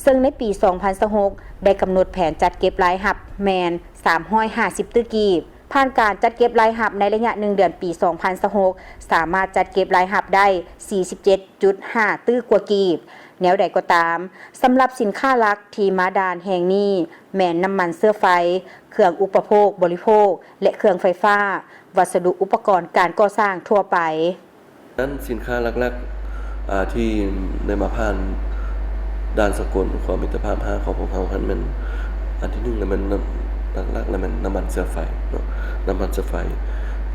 ເຊິ່ງໃນປີສອງພັນຊາວຫົກ ໄດ້ກຳນົດແຜນຈັດເກັບລາຍຮັບແມ່ນສາມຮ້ອຍຫ້າສິບຕື້ກີບ. ຜ່ານການຈັດເກັບລາຍຮັບໃນໄລຍະໜຶ່ງເດືອນປີສອງພັນຊາວຫົກ ສາມາດຈັດເກັບລາຍຮັບໄດ້ສີ່ສິບເຈັດຈຸດຫ້າຕື້ກວ່າກີບ. ແນວໃດກໍຕາມ, ສຳລັບສິນຄ້າຫຼັກທີ່ມາດ່ານແຫ່ງນີ້ ແມ່ນນ້ຳມັນເຊື້ອໄຟ, ເຄື່ອງອຸປະໂພກບໍລິໂພກ ແລະ ເຄື່ອງໄຟຟ້າ, ວັດສະດຸອຸປະກອນການກໍ່ສ້າງທົ່ວໄປ. ນັ້ນສິນຄ້າຫຼັກໆ ອາ ທີ່ໄດ້ມາຜ່ານດ່ານສາກົນຂົວມິດຕະພາບຫ້າຂອງພວກເຮົາຫັ້ນແມ່ນ ອັນທີໜຶ່ງລະແມ່ນ ນ- ຫຼັກໆລະແມ່ນນ້ຳມັນເຊື້ອໄຟເນາະ, ນ້ຳມັນເຊື້ອໄฟ,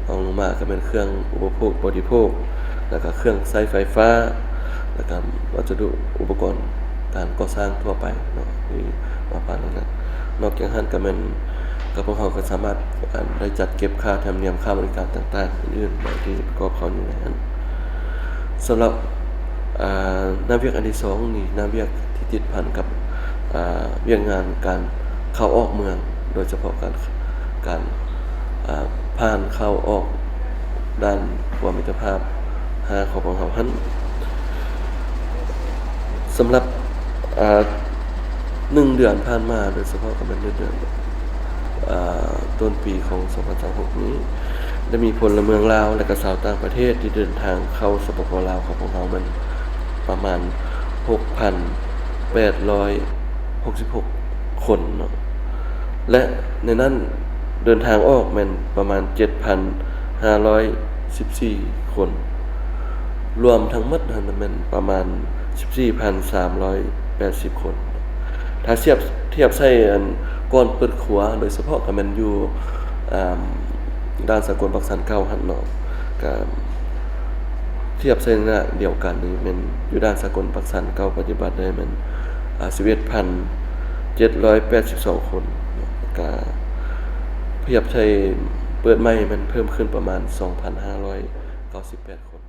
ຮອງລົງມາກະແມ່ນເຄື່ອງອຸປະໂພກບໍລິໂພກ ລະກະເຄື່ອງໃຊ້ໄຟຟ້າ ລະກະວັດສະດຸອຸປະກອນການກໍ່ສ້າງທົ່ວໄປເນາະ ທີ່ມາຜ່ານນັ້ນ. ນອກຈາກຫັ້ນກະແມ່ນ ກະພວກເຮົາກະສາມາດ ອັນ ໄດ້ຈັດເກັບຄ່າທຳນຽມຄ່າບໍລິການຕ່າງໆອື່ນໆ ທີ່ປະກອບເຂົ້າຢູ່ໃນຫັ້ນ. ສຳລັບ ອາ ໜ້າວຽກອັນທີສອງນີ້ ໜ້າວຽກທີ່ຕິດພັນກັບ ອາ ວຽກງານການເຂົ້າອອກເມືອງ ໂດຍສະເພາະການ ການ ອາ ຜ່ານເຂົ້າອອກດ່ານຂົວມິດຕະພາບຫ້າຂອງພວກເຮົາຫັ້ນ. ສຳລັບ ອາ ໜຶ່ງເດືອນຜ່ານມາ ໂດຍສະເພາະກະແມ່ນໜຶ່ງເດືອນ ອາ ຕົ້ນປີຂອງສອງພັນຊາວຫົກນີ້ ໄດ້ມີພົນລະເມືອງລາວ ແລະກະຊາວຕ່າງປະເທດທີ່ເດີນທາງເຂົ້າ ສປປ ລາວ ຂອງພວກເຮົາແມ່ນປະມານຫົກພັນແປດຮ້ອຍຫົກສິບຫົກຄົນເນາະ ແລະ ໃນນັ້ນເດີນທາງອອກແມ່ນປະມານເຈັດພັນຫ້າຮ້ອຍສິບສີ່ຄົນ. ລວມທັງໝົດຫັ້ນແມ່ນປະມານສິບສີ່ພັນສາມຮ້ອຍແປດສິບຄົນ. ຖ້າທຽບ ທຽບໃສ່ ອັນ ກ່ອນເປີດຂົວ ໂດຍສະເພາະກະແມ່ນຢູ່ ອາ ດ່ານສາກົນປາກຊັນເກົ່າຫັ້ນເນາະ ກະທຽບໃສ່ໄລຍະດຽວກັນນີ້ແມ່ນຢູ່ດ່ານສາກົນປາກຊັນເກົ່າ ປະຕິບັດໄດ້ແມ່ນ ອາ ສິບເອັດພັນເຈັດຮ້ອຍແປດສິບສອງຄົນ ກະທຽບໃສ່ເປີດໃໝ່ແມ່ນເພີ່ມຂຶ້ນປະມານສອງພັນຫ້າຮ້ອຍເກົ້າສິບແປດຄົນ.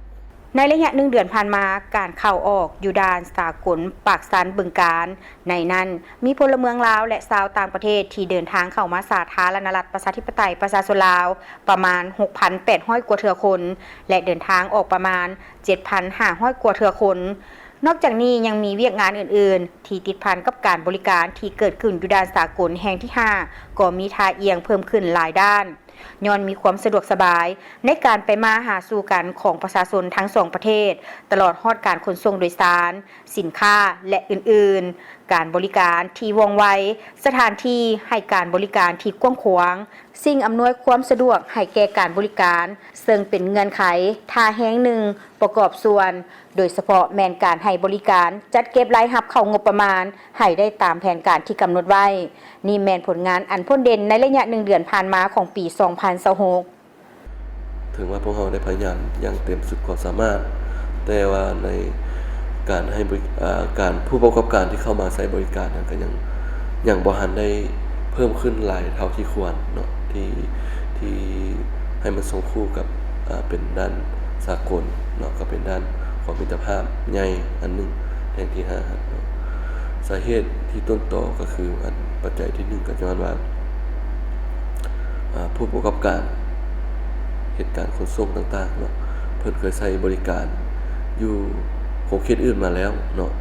ໃນໄລຍະໜຶ່ງເດືອນຜ່ານມາ, ການເຂົ້າອອກຢູ່ດ່ານສາກົນປາກຊັນ ບຶງການ, ໃນນັ້ນມີພົນລະເມືອງລາວ ແລະ ຊາວຕ່າງປະເທດທີ່ເດີນທາງເຂົ້າມາສາທາລະນະລັດ ປະຊາທິປະໄຕ ປະຊາຊົນລາວ ປະມານຫົກພັນແປດຮ້ອຍກວ່າເທື່ອຄົນ ແລະ ເດີນທາງອອກປະມານເຈັດພັນຫ້າຮ້ອຍກວ່າເທື່ອຄົນ. ນອກຈາກນີ້ຍັງມີວຽກງານອື່ນໆ ທີ່ຕິດພັນກັບການບໍລິການທີ່ເກີດຂຶ້ນຢູ່ດ່ານສາກົນແຫ່ງທີຫ້າ ກໍມີທ່າອ່ຽງເພີ່ມຂຶ້ນຫຼາຍດ້ານ. ຍ້ອນມີຄວາມສະດວກສະບາຍໃນການໄປມາຫາສູ່ກັນຂອງປະຊາຊົນທັງສອງປະເທດ, ຕະຫຼອດຮອດການຂົນສົ່ງໂດຍສານ, ສິນຄ້າ ແລະ ອື່ນໆ, ການບໍລິການທີ່ວ່ອງໄວ, ສະຖານທີ່ໃຫ້ການບໍລິການທີ່ກວ້າງຂວາງ, ສິ່ງອຳນວຍຄວາມສະດວກໃຫ້ແກ່ການບໍລິການ, ເຊິ່ງເປັນເງື່ອນໄຂທ່າແຮງໜຶ່ງປະກອບສ່ວນ ໂດຍສະເພາະແມ່ນການໃຫ້ບໍລິການຈັດເກັບລາຍຮັບເຂົ້າງົບປະມານໃຫ້ໄດ້ຕາມແຜນການທີ່ກຳນົດໄວ້. ນີ້ແມ່ນຜົນງານອັນພົ້ນເດັ່ນໃນໄລຍະໜຶ່ງເດືອນຜ່ານມາຂອງປີສອງພັນຊາວຫົກ. ເຖິງວ່າພວກເຮົາໄດ້ພະຍາຍາມຢ່າງເຕັມສຸດຄວາມສາມາດ, ແຕ່ວ່າໃນການໃຫ້ບໍລິ ອາ ການ ຜູ້ປະກອບການທີ່ເຂົ້າມາໃຊ້ບໍລິການນັ້ນ ກໍຍັງ ຍັງບໍ່ທັນໄດ້ເພີ່ມຂຶ້ນຫຼາຍເທົ່າທີ່ຄວນເນາະ ທີ່ ທີ່ໃຫ້ມັນສົ່ງຄູ່ກັບ ອາ ເປັນດ່ານສາກົນເນາະ ກໍເປັນດ່ານຂອງມິດຕະພາບໃຫຍ່ອັນໜຶ່ງແຫ່ງທີຫ້າເນາະ. ສາເຫດທີ່ຕົ້ນຕໍກໍຄື ອັນ ປັດໄຈທີໜຶ່ງ ກໍຍ້ອນວ່າ ອາ ຜູ້ປະກອບການເຮັດການຂົນສົ່ງຕ່າງໆເນາະ ເພິ່ນເຄີຍໃຊ້ບໍລິການຢູ່ຂົງເຂດອື່ນມາແລ້ວເນາະ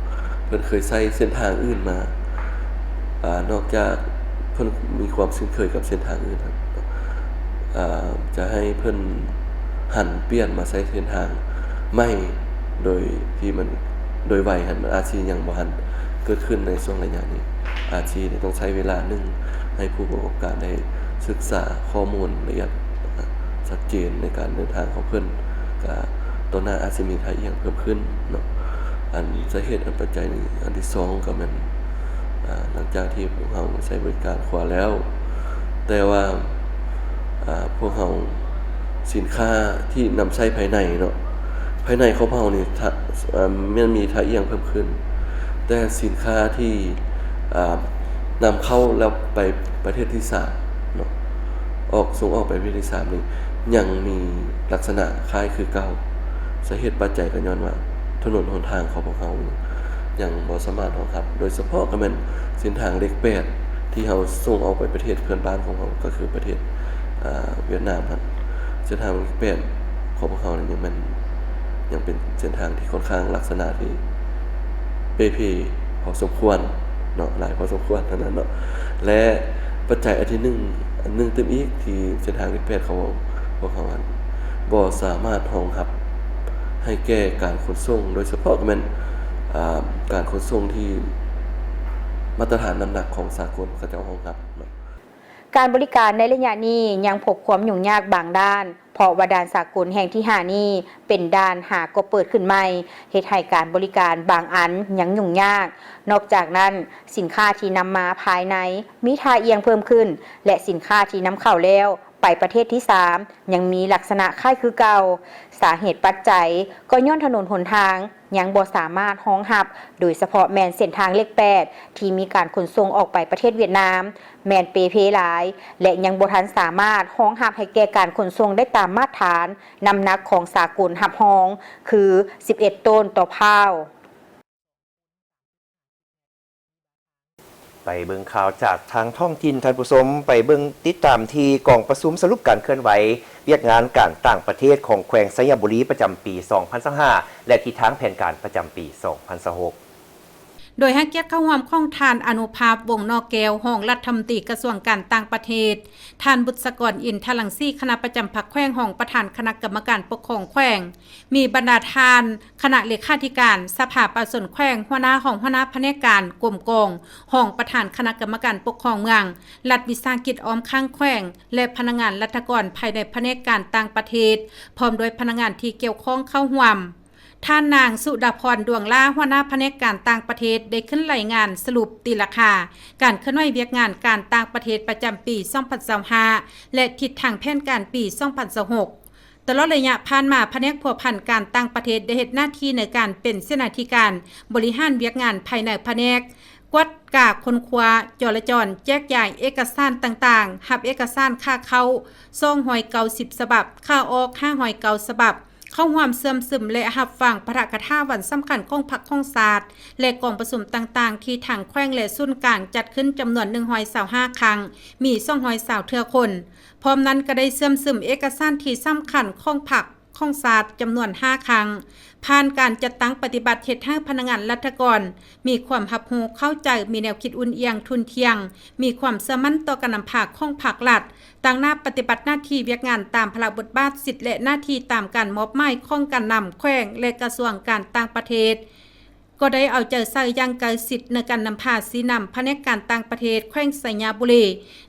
ເພິ່ນເຄີຍໃຊ້ເສັ້ນທາງອື່ນມາ ອາ ນອກຈາກເພິ່ນມີຄວາມຄຸ້ນເຄີຍກັບເສັ້ນທາງອື່ນ ອາ ຈະໃຫ້ເພິ່ນຫັນປ່ຽນມາໃຊ້ເສັ້ນທາງໃໝ່ໂດຍທີ່ມັນ ໂດຍໄວຫັ້ນ ມັນອາດຊິຍັງບໍ່ທັນເກີດຂຶ້ນໃນຊ່ວງໄລຍະນີ້ ອາດຊິຕ້ອງໃຊ້ເວລາໜຶ່ງໃຫ້ຜູ້ປະກອບການໄດ້ສຶກສາຂໍ້ມູນລະອຽດ ອາ ຊັດເຈນໃນການເດີນທາງຂອງເພິ່ນ ກະຕໍ່ໜ້າອາດຊິມີທ່າອ່ຽງເພີ່ມຂຶ້ນເນາະ. ອັນສາເຫດ ອັນປັດໄຈນີ້ ອັນທີສອງກໍແມ່ນ ອາ ຫຼັງຈາກທີ່ພວກເຮົາໃຊ້ບໍລິການຂົວແລ້ວ ແຕ່ວ່າ ອາ ພວກເຮົາ ສິນຄ້າທີ່ນຳໃຊ້ພາຍໃນເນາະ ພາຍໃນຂອງພວກເຮົານີ້ ຖ້າ ອາ ແມ່ນມີທ່າອ່ຽງເພີ່ມຂຶ້ນ ແຕ່ສິນຄ້າທີ່ ອາ ນຳເຂົ້າແລ້ວໄປປະເທດທີສາມເນາະ ອອກ ສົ່ງອອກໄປປະເທດທີສາມນີ້ ຍັງມີລັກສະນະຄ້າຍຄືເກົ່າ. ສາເຫດປັດໄຈກໍຍ້ອນວ່າ ຖະໜົນຫົນທາງຂອງພວກເຮົາຍັງບໍ່ສາມາດຮອງຮັບ ໂດຍສະເພາະກໍແມ່ນເສັ້ນທາງເລກແປດ ທີ່ເຮົາສົ່ງອອກໄປປະເທດເພື່ອນບ້ານຂອງເຮົາ ກໍຄືປະເທດ ອາ ຫວຽດນາມຫັ້ນ. ເສັ້ນທາງເລກແປດຂອງພວກເຮົານີ້ຍັງແມ່ນ ຍັງເປັນເສັ້ນທາງທີ່ຂ້ອນຂ້າງລັກສະນະທີ່ເປ່ເພພໍສົມຄວນເນາະ ຫຼາຍພໍສົມຄວນເທົ່ານັ້ນເນາະ. ແລະ ປັດໄຈອັນທີໜຶ່ງ ອັນໜຶ່ງຕື່ມອີກ ທີ່ເສັ້ນທາງເລກແປດຂອງພວກເຮົາຫັ້ນ ບໍ່ສາມາດຮອງຮັບໃຫ້ແກ່ການຂົນສົ່ງ ໂດຍສະເພາະກໍແມ່ນ ອາ ການຂົນສົ່ງທີ່ມາດຕະຖານນ້ຳໜັກຂອງສາກົນເຂົາເຈົ້າຮອງຮັບເນາະ. ການບໍລິການໃນໄລຍະນີ້ຍັງພົບຄວາມຫຍຸ້ງຍາກບາງດ້ານ ເພາະວ່າດ່ານສາກົນແຫ່ງທີຫ້ານີ້ເປັນດ່ານຫາກໍເປີດຂຶ້ນໃໝ່ ເຮັດໃຫ້ການບໍລິການບາງອັນຍັງຫຍຸ້ງຍາກ. ນອກຈາກນັ້ນ, ສິນຄ້າທີ່ນຳມາພາຍໃນມີທ່າອ່ຽງເພີ່ມຂຶ້ນ ແລະ ສິນຄ້າທີ່ນຳເຂົ້າແລ້ວໄປປະເທດທີສາມ ຍັງມີລັກສະນະຄ້າຍຄືເກົ່າ. ສາເຫດປັດໄຈກໍຍ້ອນຖະໜົນຫົນທາງຍັງບໍ່ສາມາດຮອງຮັບ, ໂດຍສະເພາະແມ່ນເສັ້ນທາງເລກແປດ ທີ່ມີການຂົນສົ່ງອອກໄປປະເທດຫວຽດນາມ ແມ່ນເປ່ເພຫຼາຍ ແລະ ຍັງບໍ່ທັນສາມາດຮອງຮັບໃຫ້ແກ່ການຂົນສົ່ງໄດ້ຕາມມາດຖານນ້ຳໜັກຂອງສາກົນຮັບຮອງ ຄື ສິບເອັດໂຕນຕໍ່ພ້າວ. ໄປເບິ່ງຂ່າວຈາກທາງທ້ອງຖິ່ນ, ທ່ານຜູ້ຊົມ, ໄປເບິ່ງຕິດຕາມທີ່ກອງປະຊຸມສະຫຼຸບການເຄື່ອນໄຫວວຽກງານການຕ່າງປະເທດຂອງແຂວງໄຊຍະບູລີ ປະຈຳປີສອງພັນຊາວຫ້າ ແລະ ທິດທາງແຜນການປະຈຳປີສອງພັນຊາວຫົກ. ໂດຍໃຫ້ກຽດເຂົ້າຮ່ວມຂອງທ່ານ ອະນຸພາບ ວົງໜໍ່ແກ້ວ, ຮອງລັດຖະມົນຕີກະຊວງການຕ່າງປະເທດ, ທ່ານ ບຸດສະກອນ ອິນທະລັງສີ, ຄະນະປະຈຳພັກແຂວງ, ຮອງປະທານຄະນະກຳມະການປົກຄອງແຂວງ, ມີບັນດາທ່ານຄະນະເລຂາທິການສະພາປະຊາຊົນແຂວງ, ຫົວໜ້າຫ້ອງ, ຫົວໜ້າພະແນກການກົມກອງ, ຮອງປະທານຄະນະກຳມະການປົກຄອງເມືອງ, ລັດວິສາຫະກິດອ້ອມຂ້າງແຂວງ ແລະ ພະນັກງານລັດຖະກອນພາຍໃນພະແນກການຕ່າງປະເທດ, ພ້ອມດ້ວຍພະນັກງານທີ່ກ່ຽວຂ້ອງເຂົ້າຮ່ວມ. ທ່ານນາງ ສຸດາພອນ ດວງຫຼ້າ, ຫົວໜ້າພະແນກການຕ່າງປະເທດ ໄດ້ຂຶ້ນລາຍງານສະຫຼຸບຕີລາຄາການເຄື່ອນໄຫວວຽກງານການຕ່າງປະເທດປະຈຳປີສອງພັນຊາວຫ້າ ແລະ ທິດທາງແຜນການປີສອງພັນຊາວຫົກ. ຕະຫຼອດໄລຍະຜ່ານມາ, ພະແນກພົວພັນການຕ່າງປະເທດໄດ້ເຮັດໜ້າທີ່ໃນການເປັນເສນາທິການບໍລິຫານວຽກງານພາຍໃນພະແນກ, ກວດກາຄົ້ນຄວ້າ, ຈໍລະຈອນ, ແຈກຢາຍເອກະສານຕ່າງໆ, ຮັບເອກະສານຂາເຂົ້າສອງຮ້ອຍເກົ້າສິບສະບັບ, ຂາອອກຫ້າຮ້ອຍເກົ້າສະບັບ, ເຂົ້າຮ່ວມເຊື່ອມຊຶມ ແລະ ຮັບຟັງປາຖະກະຖາວັນສຳຄັນຂອງພັກຂອງຊາດ ແລະ ກອງປະຊຸມຕ່າງໆ ທີ່ທາງແຂວງ ແລະ ສູນກາງຈັດຂຶ້ນຈຳນວນໜຶ່ງຮ້ອຍຊາວຫ້າຄັ້ງ, ມີສອງຮ້ອຍຊາວເທື່ອຄົນ. ພ້ອມນັ້ນກໍໄດ້ເຊື່ອມຊຶມເອກະສານທີ່ສຳຄັນຂອງພັກຂອງຊາດຈຳນວນຫ້າຄັ້ງ. ຜ່ານການຈັດຕັ້ງປະຕິບັດເຮັດໃຫ້ພະນັກງານລັດຖະກອນມີຄວາມຮັບຮູ້ເຂົ້າໃຈ, ມີແນວຄິດອຸ່ນອຽງທຸ່ນທ່ຽງ, ມີຄວາມເຊື່ອໝັ້ນຕໍ່ການນຳພາຂອງພັກລັດ, ຕາງໜ້າປະຕິບັດໜ້າທີ່ວຽກງານຕາມພາລະບົດບາດ, ສິດ ແລະ ໜ້າທີ່ຕາມການມອບໝາຍຂອງການນຳແຂວງ ແລະ ກະຊວງການຕ່າງປະເທດ. ກໍໄດ້ເອົາໃຈໃສ່ຢ່າງໃກ້ຊິດໃນການນຳພາຊີ້ນຳພະແນກການຕ່າງປະເທດແຂວງໄຊຍະບູລີ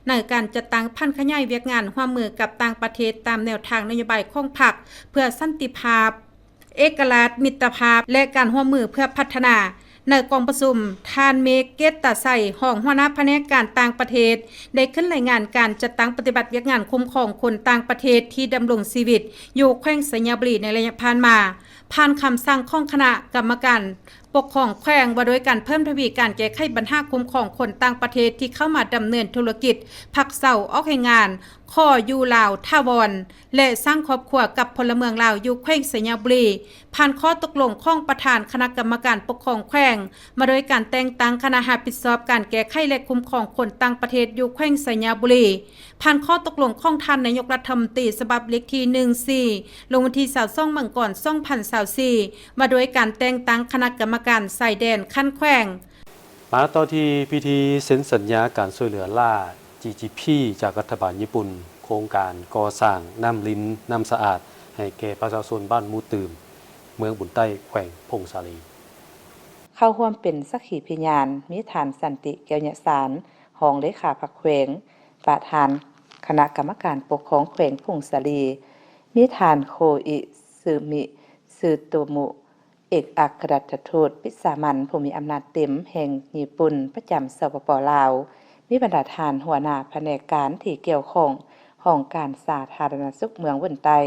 ໃນການຈັດຕັ້ງຜັນຂະຫຍາຍວຽກງານຮ່ວມມືກັບຕ່າງປະເທດຕາມແນວທາງນະໂຍບາຍຂອງພັກ ເພື່ອສັນຕິພາບ, ເອກະລາດ, ມິດຕະພາບ ແລະ ການຮ່ວມມືເພື່ອພັດທະນາ. ໃນກອງປະຊຸມ, ທ່ານ ເມກ ເກດຕາໄຊ, ຮອງຫົວໜ້າພະແນກການຕ່າງປະເທດ ໄດ້ຂຶ້ນລາຍງານການຈັດຕັ້ງປະຕິບັດວຽກງານຄຸ້ມຄອງຄົນຕ່າງປະເທດທີ່ດຳລົງຊີວິດຢູ່ແຂວງໄຊຍະບູລີໃນໄລຍະຜ່ານມາ. ຜ່ານຄຳສັ່ງຂອງຄະນະກຳມະການປົກຄອງແຂວງວ່າດ້ວຍການເພີ່ມທະວີການແກ້ໄຂບັນຫາຄຸ້ມຄອງຄົນຕ່າງປະເທດທີ່ເຂົ້າມາດຳເນີນທຸລະກິດ ພັກເຊົາອອກແຮງງານ, ຂໍຢູ່ລາວຖາວອນ ແລະ ສ້າງຄອບຄົວກັບພົນລະເມືອງລາວຢູ່ແຂວງໄຊຍະບູລີ, ຜ່ານຂໍ້ຕົກລົງຂອງປະທານຄະນະກຳມະການປົກຄອງແຂວງ ວ່າດ້ວຍການແຕ່ງຕັ້ງຄະນະຮັບຜິດຊອບການແກ້ໄຂ ແລະ ຄຸ້ມຄອງຄົນຕ່າງປະເທດຢູ່ແຂວງໄຊຍະບູລີ. ຜ່ານຂໍ້ຕົກລົງຂອງທ່ານນາຍົກລັດຖະມົນຕີ ສະບັບເລກທີໜຶ່ງສີ່ ລົງວັນທີຊາວສອງ ມັງກອນ ສອງພັນຊາວສີ່ ວ່າດ້ວຍການແຕ່ງຕັ້ງຄະນະກຳມະການຊາຍແດນຂັ້ນແຂວງ. ມາຕໍ່ທີ່ພິທີເຊັນສັນຍາການຊ່ວຍເຫຼືອລ້າ ຈີ ຈີ ພີ ຈາກລັດຖະບານຍີ່ປຸ່ນ, ໂຄງການກໍ່ສ້າງນ້ຳລິນ, ນ້ຳສະອາດ ໃຫ້ແກ່ປະຊາຊົນບ້ານໝູ່ຕື່ມ, ເມືອງບຸນໃຕ້, ແຂວງຜົ້ງສາລີ. ເຂົ້າຮ່ວມເປັນສັກຂີພະຍານ ມີທ່ານ ສັນຕິ ແກ້ວຍະສານ, ຮອງເລຂາພັກແຂວງ, ປະທານຄະນະກຳມະການປົກຄອງແຂວງຜົ້ງສາລີ, ມີທ່ານ ໂຄອິ ຊຶມິ ຊຶໂຕມຸ ເອກອັກຄະລັດຖະທູດວິສາມັນຜູ້ມີອຳນາດເຕັມແຫ່ງຍີ່ປຸ່ນປະຈຳ ສປປ ລາວ, ມີບັນດາທ່ານຫົວໜ້າພະແນກການທີ່ກ່ຽວຂ້ອງ, ຫ້ອງການສາທາລະນະສຸກເມືອງວຶນໃຕ້,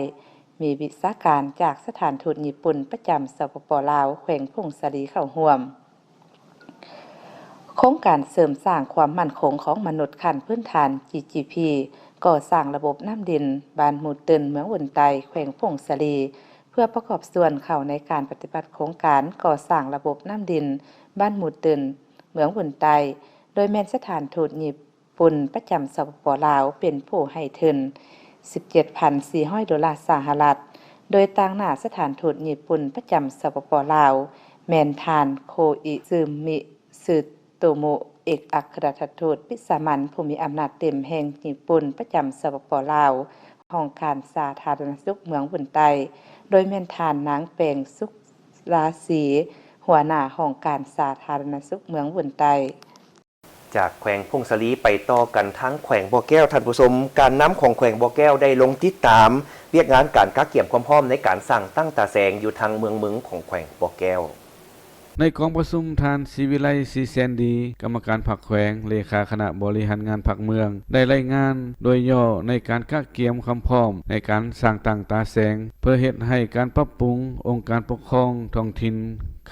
ມີວິຊາການຈາກສະຖານທູດຍີ່ປຸ່ນປະຈຳ ສປປ ລາວ ແຂວງຜົ້ງສາລີເຂົ້າຮ່ວມ. ໂຄງການເສີມສ້າງຄວາມໝັ້ນຄົງຂອງມະນຸດຂັ້ນພື້ນຖານ GGP ກໍ່ສ້າງລະບົບນ້ຳດິນບ້ານໝູ່ເຕີນ ເມືອງວຶນໃຕ້ ແຂວງຜົ້ງສາລີ ເພື່ອປະກອບສ່ວນເຂົ້າໃນການປະຕິບັດໂຄງການກໍ່ສ້າງລະບົບນ້ຳດິນບ້ານໝູ່ເຕີນ ເມືອງວຶນໃຕ້, ໂດຍແມ່ນສະຖານທູດຍີ່ປຸ່ນປະຈຳ ສປປ ລາວ ເປັນຜູ້ໃຫ້ທຶນ ສິບເຈັດພັນສີ່ຮ້ອຍໂດລາສະຫະລັດ, ໂດຍຕາງໜ້າສະຖານທູດຍີ່ປຸ່ນປະຈຳ ສປປ ລາວ ແມ່ນທ່ານ ໂຄອິຊຶມິ ຊຶໂຕມຸ ເອກອັກຄະລັດຖະທູດວິສາມັນຜູ້ມີອຳນາດເຕັມແຫ່ງຍີ່ປຸ່ນປະຈຳ ສປປ ລາວ, ຫ້ອງການສາທາລະນະສຸກເມືອງວຶນໃຕ້, ໂດຍແມ່ນທ່ານນາງ ແປງສຸກລາສີ ຫົວໜ້າຫ້ອງການສາທາລະນະສຸກເມືອງວຶນໃຕ້. ຈາກແຂວງຜົ້ງສາລີໄປຕໍ່ກັນທາງແຂວງບໍ່ແກ້ວ, ທ່ານຜູ້ຊົມ, ການນຳຂອງແຂວງບໍ່ແກ້ວໄດ້ລົງຕິດຕາມວຽກງານການກະກຽມຄວາມພ້ອມໃນການສ້າງຕັ້ງຕາແສງຢູ່ທາງເມືອງເມິງຂອງແຂວງບໍ່ແກ້ວ. ໃນກອງປະຊຸມ, ທ່ານ ສີວິໄລ ສີແສນດີ ກຳມະການພັກແຂວງ, ເລຂາຄະນະບໍລິຫານງານພັກເມືອງ ໄດ້ລາຍງານໂດຍຫຍໍ້ໃນການກະກຽມຄວາມພ້ອມໃນການສ້າງຕັ້ງຕາແສງ ເພື່ອເຮັດໃຫ້ການປັບປຸງອົງການປົກຄອງທ້ອງຖິ່ນ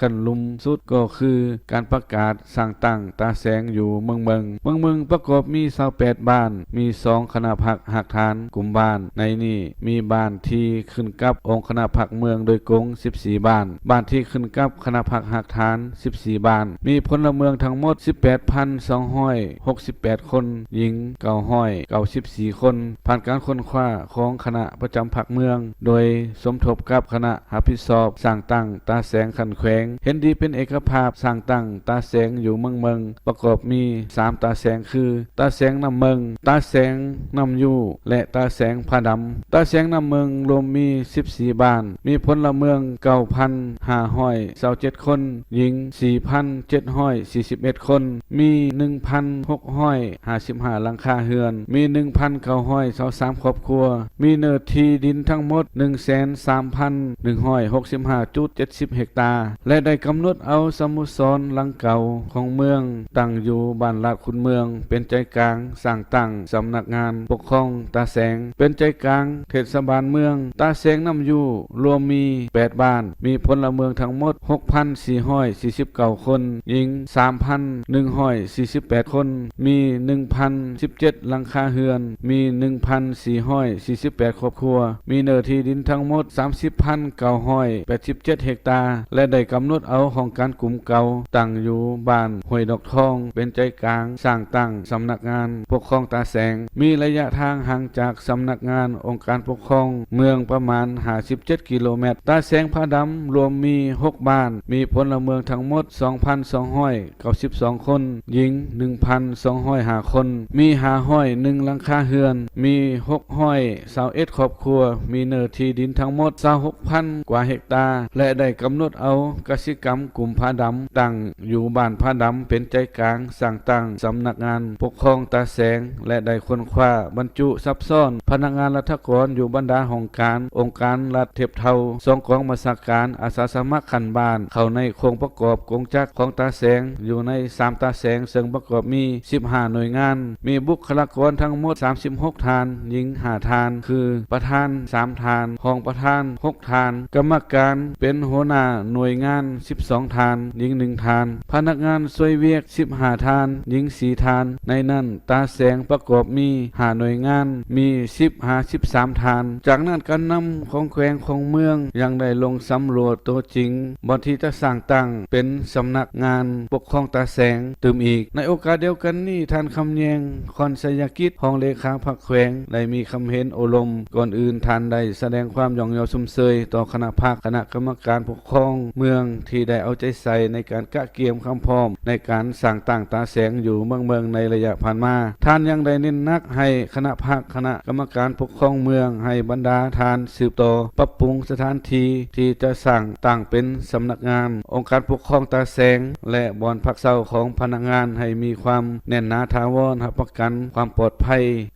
ຂັ້ນລຸ່ມສຸດ ກໍຄືການປະກາດສ້າງຕັ້ງຕາແສງຢູ່ເມືອງເມິງ. ເມືອງເມິງປະກອບມີຊາວແປດບ້ານ, ມີສອງຄະນະພັກຮາກຖານກຸ່ມບ້ານ, ໃນນີ້ມີບ້ານທີ່ຂຶ້ນກັບອົງຄະນະພັກເມືອງໂດຍກົງສິບສີ່ບ້ານ, ບ້ານທີ່ຂຶ້ນກັບຄະນະພັກຮາກຖານສິບສີ່ບ້ານ, ມີພົນລະເມືອງທັງໝົດສິບແປດພັນສອງຮ້ອຍຫົກສິບແປດຄົນ, ຍິງເກົ້າຮ້ອຍເກົ້າສິບສີ່ຄົນ. ຜ່ານການຄົ້ນຄວ້າຂອງຄະນະປະຈຳພັກເມືອງ ໂດຍສົມທົບກັບຄະນະຮັບຜິດຊອບສ້າງຕັ້ງຕາແສງຂັ້ນແຂວງ ເຫັນດີເປັນເອກະພາບສ້າງຕັ້ງຕາແສງຢູ່ເມືອງເມິງ ປະກອບມີສາມຕາແສງຄື ຕາແສງນ້ຳເມິງ, ຕາແສງນ້ຳຢູ່ ແລະ ຕາແສງຜາດຳ. ຕາແສງນ້ຳເມິງລວມມີສິບສີ່ບ້ານ, ມີພົນລະເມືອງເກົ້າພັນຫ້າຮ້ອຍຊາວເຈັດຄົນ, ຍິງສີ່ພັນເຈັດຮ້ອຍສີ່ສິບເອັດຄົນ, ມີໜຶ່ງພັນຫົກຮ້ອຍຫ້າສິບຫ້າຫຼັງຄາເຮືອນ, ມີໜຶ່ງພັນເກົ້າຮ້ອຍຊາວສາມຄອບຄົວ, ມີເນື້ອທີ່ດິນທັງໝົດໜຶ່ງແສນສາມພັນໜຶ່ງຮ້ອຍຫົກສິບຫ້າຈຸດເຈັດສິບເຮັກຕາ ແລະ ໄດ້ກຳນົດເອົາສະໂມສອນຫຼັງເກົ່າຂອງເມືອງ ຕັ້ງຢູ່ບ້ານລາດຂຸນເມືອງ ເປັນໃຈກາງສ້າງຕັ້ງສຳນັກງານປົກຄອງຕາແສງ, ເປັນໃຈກາງເທດສະບານເມືອງ. ຕາແສງນ້ຳຢູ່ລວມມີແປດບ້ານ, ມີພົນລະເມືອງທັງໝົດຫົກພັນສີ່ຮ້ອຍສີ່ສິບເກົ້າຄົນ, ຍິງສາມພັນໜຶ່ງຮ້ອຍສີ່ສິບແປດຄົນ, ມີໜຶ່ງພັນສິບເຈັດຫຼັງຄາເຮືອນ, ມີໜຶ່ງພັນສີ່ຮ້ອຍສີ່ສິບແປດຄອບຄົວ, ມີເນື້ອທີ່ດິນທັງໝົດສາມສິບພັນເກົ້າຮ້ອຍແປດສິບເຈັດເຮັກຕາ ແລະ ໄດ້ກຳນົດເອົາຫ້ອງການກຸ່ມເກົ່າ ຕັ້ງຢູ່ບ້ານຫ້ວຍດອກທອງ ເປັນໃຈກາງສ້າງຕັ້ງສຳນັກງານປົກຄອງຕາແສງ, ມີໄລຍະທາງຫ່າງຈາກສຳນັກງານອົງການປົກຄອງເມືອງປະມານຫ້າສິບເຈັດກິໂລແມັດ. ຕາແສງຜາດຳລວມມີຫົກບ້ານ, ມີພົນລະເມືອງທັງໝົດສອງພັນສອງຮ້ອຍ ເກົ້າສິບສອງຄົນ, ຍິງໜຶ່ງພັນສອງຮ້ອຍຫ້າຄົນ, ມີຫ້າຮ້ອຍໜຶ່ງຫຼັງຄາເຮືອນ, ມີຫົກຮ້ອຍຊາວເອັດຄອບຄົວ, ມີເນື້ອທີ່ດິນທັງໝົດຊາວຫົກພັນກວ່າເຮັກຕາ ແລະ ໄດ້ກຳນົດເອົາກະສິກຳກຸ່ມຜາດຳ ຕັ້ງຢູ່ບ້ານຜາດຳ ເປັນໃຈກາງສ້າງຕັ້ງສຳນັກງານປົກຄອງຕາແສງ ແລະ ໄດ້ຄົ້ນຄວ້າບັນຈຸສັບຊ້ອນພະນັກງານລັດຖະກອນຢູ່ບັນດາຫ້ອງການ, ອົງການລັດທຽບເທົ່າ, ສອງກອງບັນຊາການ, ອາສາສະໝັກຂັ້ນບ້ານ ເຂົ້າໃນໂຄງປະກອບກົງຈັກຂອງຕາແສງ ຢູ່ໃນສາມຕາແສງ ເຊິ່ງປະກອບມີສິບຫ້າໜ່ວຍງານ, ມີບຸກຄະລາກອນທັງໝົດສາມສິບຫົກທ່ານ, ຍິງຫ້າທ່ານ ຄື ປະທານສາມທ່ານ, ຮອງປະທານຫົກທ່ານ, ກຳມະການເປັນຫົວໜ້າໜ່ວຍງານສິບສອງທ່ານ, ຍິງໜຶ່ງທ່ານ, ພະນັກງານຊ່ວຍວຽກສິບຫ້າທ່ານ, ຍິງສີ່ທ່ານ. ໃນນັ້ນ ຕາແສງປະກອບມີຫ້າໜ່ວຍງານ, ມີສິບຫາສິບສາມທ່ານ. ຈາກນັ້ນ ການນຳຂອງແຂວງຂອງເມືອງຍັງໄດ້ລົງສຳຫຼວດຕົວຈິງ ບ່ອນທີ່ຈະສ້າງຕັ້ງເປັນສຳນັກງານປົກຄອງຕາແສງຕື່ມອີກ. ໃນໂອກາດດຽວກັນນີ້, ທ່ານ ຄຳແຍງ ຄອນໄຊຍະກິດ ຮອງເລຂາພັກແຂວງ ໄດ້ມີຄຳເຫັນໂອ້ລົມ. ກ່ອນອື່ນ, ທ່ານໄດ້ສະແດງຄວາມຍ້ອງຍໍຊົມເຊີຍຕໍ່ຄະນະພັກ, ຄະນະກຳມະການປົກຄອງເມືອງ ທີ່ໄດ້ເອົາໃຈໃສ່ໃນການກະກຽມຄວາມພ້ອມໃນການສ້າງຕັ້ງຕາແສງຢູ່ເມືອງເມືອງໃນໄລຍະຜ່ານມາ. ທ່ານຍັງໄດ້ເນັ້ນໜັກໃຫ້ຄະນະພັກ, ຄະນະກຳມະການປົກຄອງເມືອງ, ໃຫ້ບັນດາທ່ານສືບຕໍ່ປັບປຸງສະຖານທີ່ທີ່ຈະສ້າງຕັ້ງເປັນສຳນັກງານ, ອົງການປົກຄອງຕາແສງ ແລະ ບ່ອນພັກເຊົາຂອງພະນັກງານໃຫ້ມີຄວາມແໜ້ນໜາຖາວອນ, ຮັບປະກັນຄວາມປອດໄພ.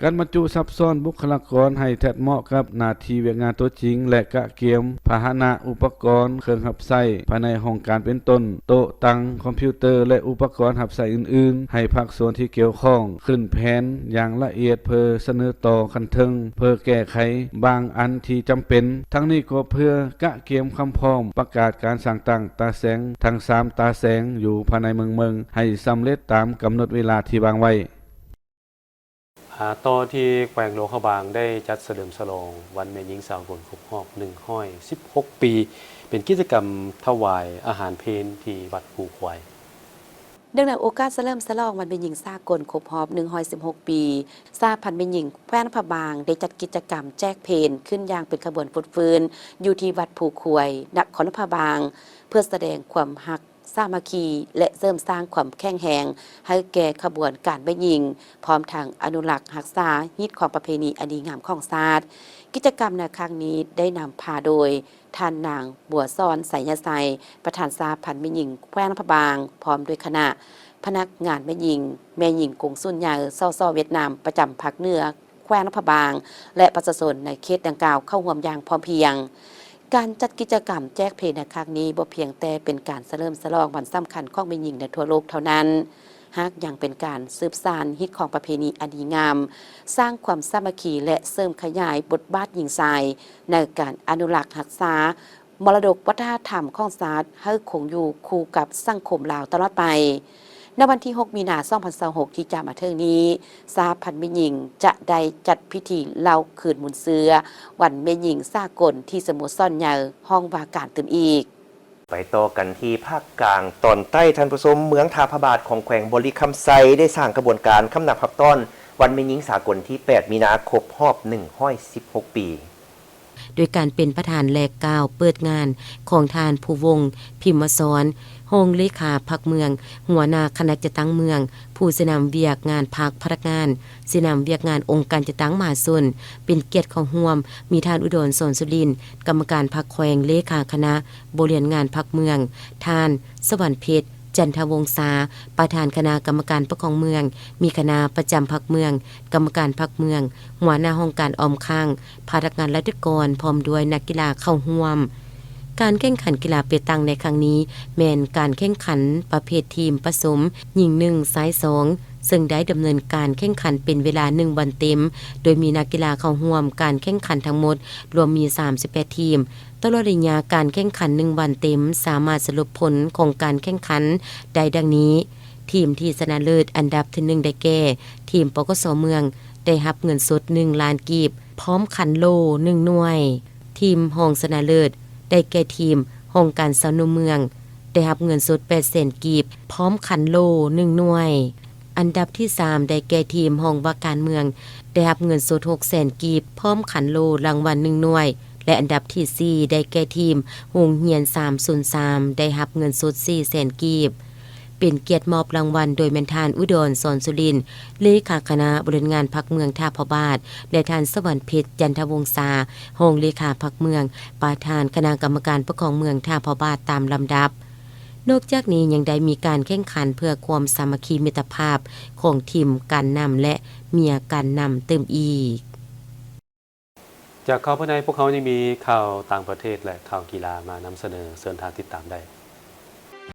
ການບັນຈຸຊັບຊ້ອນບຸກຄະລາກອນໃຫ້ແທດເໝາະກັບໜ້າທີ່ວຽກງານຕົວຈິງ ແລະ ກະກຽມພາຫະນະ, ອຸປະກອນ, ເຄື່ອງຮັບໃຊ້ພາຍໃນຫ້ອງການເປັນຕົ້ນ ໂຕະ, ຕັ່ງ, ຄອມພິວເຕີ ແລະ ອຸປະກອນຮັບໃຊ້ອື່ນໆ ໃຫ້ພາກສ່ວນທີ່ກ່ຽວຂ້ອງຂຶ້ນແຜນຢ່າງລະອຽດ ເພື່ອສະເໜີຕໍ່ຂັ້ນເທິງ ເພື່ອແກ້ໄຂບາງອັນທີ່ຈຳເປັນ. ທັງນີ້ກໍເພື່ອກະກຽມຄວາມພ້ອມປະກາດການສ້າງຕັ້ງຕາແສງທັງສາມຕາແສງຢູ່ພາຍໃນເມືອງເມືອງໃຫ້ສຳເລັດຕາມກຳນົດເວລາທີ່ວາງໄວ້. ອາ ຕໍ່ທີ່ແຂວງຫຼວງພະບາງໄດ້ຈັດສະເຫຼີມສະຫຼອງວັນແມ່ຍິງສາກົນຄົບຮອບໜຶ່ງຮ້ອຍສິບຫົກປີ ເປັນກິດຈະກຳຖວາຍອາຫານເພນທີ່ວັດພູຄວາຍ. ເນື່ອງໃນໂອກາດສະເຫຼີມສະຫຼອງວັນແມ່ຍິງສາກົນຄົບຮອບໜຶ່ງຮ້ອຍສິບຫົກປີ, ສະຫະພັນແມ່ຍິງແຂວງຫຼວງພະບາງໄດ້ຈັດກິດຈະກຳແຈກເພນຂຶ້ນຢ່າງເປັນຂະບວນຟົດຟື້ນຢູ່ທີ່ວັດພູຄວາຍ ນະຄອນຫຼວງພະບາງ ເພື່ອສະແດງຄວາມຮັກ ສາມັກຄີ ແລະ ເສີມສ້າງຄວາມແຂງແຮງໃຫ້ແກ່ຂະບວນການແມ່ຍິງ, ພ້ອມທັງອະນຸລັກຮັກສາຮີດຄອງປະເພນີອັນດີງາມຂອງຊາດ. ກິດຈະກຳໃນຄັ້ງນີ້ໄດ້ນຳພາໂດຍທ່ານນາງ ບົວສອນ ໄຊຍະໄຊ, ປະທານສະຫະພັນແມ່ຍິງແຂວງຫຼວງພະບາງ, ພ້ອມດ້ວຍຄະນະພະນັກງານແມ່ຍິງ, ແມ່ຍິງກົງສຸນໃຫຍ່ ສສ ຫວຽດນາມ ປະຈຳພາກເໜືອ ແຂວງຫຼວງພະບາງ ແລະ ປະຊາຊົນໃນເຂດດັ່ງກ່າວເຂົ້າຮ່ວມຢ່າງພ້ອມພຽງ. ການຈັດກິດຈະກຳແຈກເພນໃນຄັ້ງນີ້ບໍ່ພຽງແຕ່ເປັນການສະເຫຼີມສະຫຼອງວັນສຳຄັນຂອງແມ່ຍິງໃນທົ່ວໂລກເທົ່ານັ້ນ, ຫາກຍັງເປັນການສືບສານຮີດຄອງປະເພນີອັນດີງາມ, ສ້າງຄວາມສາມັກຄີ ແລະ ເສີມຂະຫຍາຍບົດບາດຍິງຊາຍໃນການອະນຸລັກຮັກສາ ມໍລະດົກວັດທະນະທຳຂອງຊາດໃຫ້ຄົງຢູ່ຄູ່ກັບສັງຄົມລາວຕະຫຼອດໄປ. ໃນວັນທີຫົກ ມີນາ ສອງພັນຊາວຫົກ ທີ່ຈະມາເຖິງນີ້, ສະຫະພັນແມ່ຍິງຈະໄດ້ຈັດພິທີເລົ່າຄືນມູນເຊື້ອວັນແມ່ຍິງສາກົນທີ່ສະໂມສອນໃຫຍ່ຫ້ອງວ່າການຕື່ມອີກ. ໄປຕໍ່ກັນທີ່ພາກກາງຕອນໃຕ້, ທ່ານຜູ້ຊົມ, ເມືອງທ່າພະບາດຂອງແຂວງບໍລິຄຳໄຊໄດ້ສ້າງຂະບວນການຄຳນັບຮັບຕ້ອນວັນແມ່ຍິງສາກົນທີແປດ ມີນາ ຄົບຮອບໜຶ່ງຮ້ອຍສິບຫົກປີ. ໂດຍການເປັນປະທານແລະກ່າວເປີດງານຂອງທ່ານ ພູວົງ ພິມມະສອນ ຮອງເລຂາພັກເມືອງ, ຫົວໜ້າຄະນະຈັດຕັ້ງເມືອງ, ຜູ້ຊີ້ນຳວຽກງານພັກພະນັກງານ, ຊີ້ນຳວຽກງານອົງການຈັດຕັ້ງມະຫາຊົນ, ເປັນກຽດເຂົ້າຮ່ວມ ມີທ່ານ ອຸດອນ ສອນສຸລິນ ກຳມະການພັກແຂວງ, ເລຂາຄະນະບໍລິຫານງານພັກເມືອງ, ທ່ານ ສະຫວັນເພັດ ຈັນທະວົງສາ ປະທານຄະນະກຳມະການປົກຄອງເມືອງ, ມີຄະນະປະຈຳພັກເມືອງ, ກຳມະການພັກເມືອງ, ຫົວໜ້າຫ້ອງການອ້ອມຂ້າງ, ພະນັກງານລັດຖະກອນ ພ້ອມດ້ວຍນັກກິລາເຂົ້າຮ່ວມ. ການແຂ່ງຂັນກິລາເປຕັງໃນຄັ້ງນີ້ ແມ່ນການແຂ່ງຂັນປະເພດທີມປະສົມ ຍິງໜຶ່ງ ຊາຍສອງ ເຊິ່ງໄດ້ດຳເນີນການແຂ່ງຂັນເປັນເວລາໜຶ່ງວັນເຕັມ, ໂດຍມີນັກກິລາເຂົ້າຮ່ວມການແຂ່ງຂັນທັງໝົດລວມມີສາມສິບແປດທີມ. ຕະຫຼອດໄລຍະການແຂ່ງຂັນໜຶ່ງວັນເຕັມ ສາມາດສະຫຼຸບຜົນຂອງການແຂ່ງຂັນໄດ້ດັ່ງນີ້: ທີມທີ່ຊະນະເລີດອັນດັບທີໜຶ່ງໄດ້ແກ່ ທີມ ປກສ ເມືອງ ໄດ້ຮັບເງິນສົດໜຶ່ງລ້ານກີບ ພ້ອມຂັນໂຫຼໜຶ່ງໜ່ວຍ. ທີມຮອງຊະນະເລີດໄດ້ແກ່ທີມຫ້ອງການຊາວໜຸ່ມເມືອງ ໄດ້ຮັບເງິນສົດແປດແສນກີບ ພ້ອມຂັນໂຫຼໜຶ່ງໜ່ວຍ. ອັນດັບທີສາມໄດ້ແກ່ທີມຫ້ອງວ່າການເມືອງ ໄດ້ຮັບເງິນສົດຫົກແສນກີບ ພ້ອມຂັນໂຫຼລາງວັນໜຶ່ງໜ່ວຍ ແລະ ອັນດັບທີສີ່ໄດ້ແກ່ທີມໂຮງຮຽນສາມສູນສາມ ໄດ້ຮັບເງິນສົດສີ່ແສນກີບ. ເປັນກຽດມອບລາງວັນໂດຍແມ່ນທ່ານ ອຸດອນ ສອນສຸລິນ ເລຂາຄະນະບໍລິຫານງານພັກເມືອງທ່າພະບາດ ແລະ ທ່ານ ສະຫວັນເພັດ ຈັນທະວົງສາ ຮອງເລຂາພັກເມືອງ ປະທານຄະນະກຳມະການປົກຄອງເມືອງທ່າພະບາດຕາມລຳດັບ. ນອກຈາກນີ້ຍັງໄດ້ມີການແຂ່ງຂັນເພື່ອຄວາມສາມັກຄີມິດຕະພາບຂອງທີມການນຳ ແລະ ເມຍການນຳຕື່ມອີກ. ຈາກຂ່າວພາຍໃນ, ພວກເຮົາຍັງມີຂ່າວຕ່າງປະເທດ ແລະ ຂ່າວກິລາມານຳສະເໜີ, ເຊີນທ່ານຕິດຕາມໄດ້.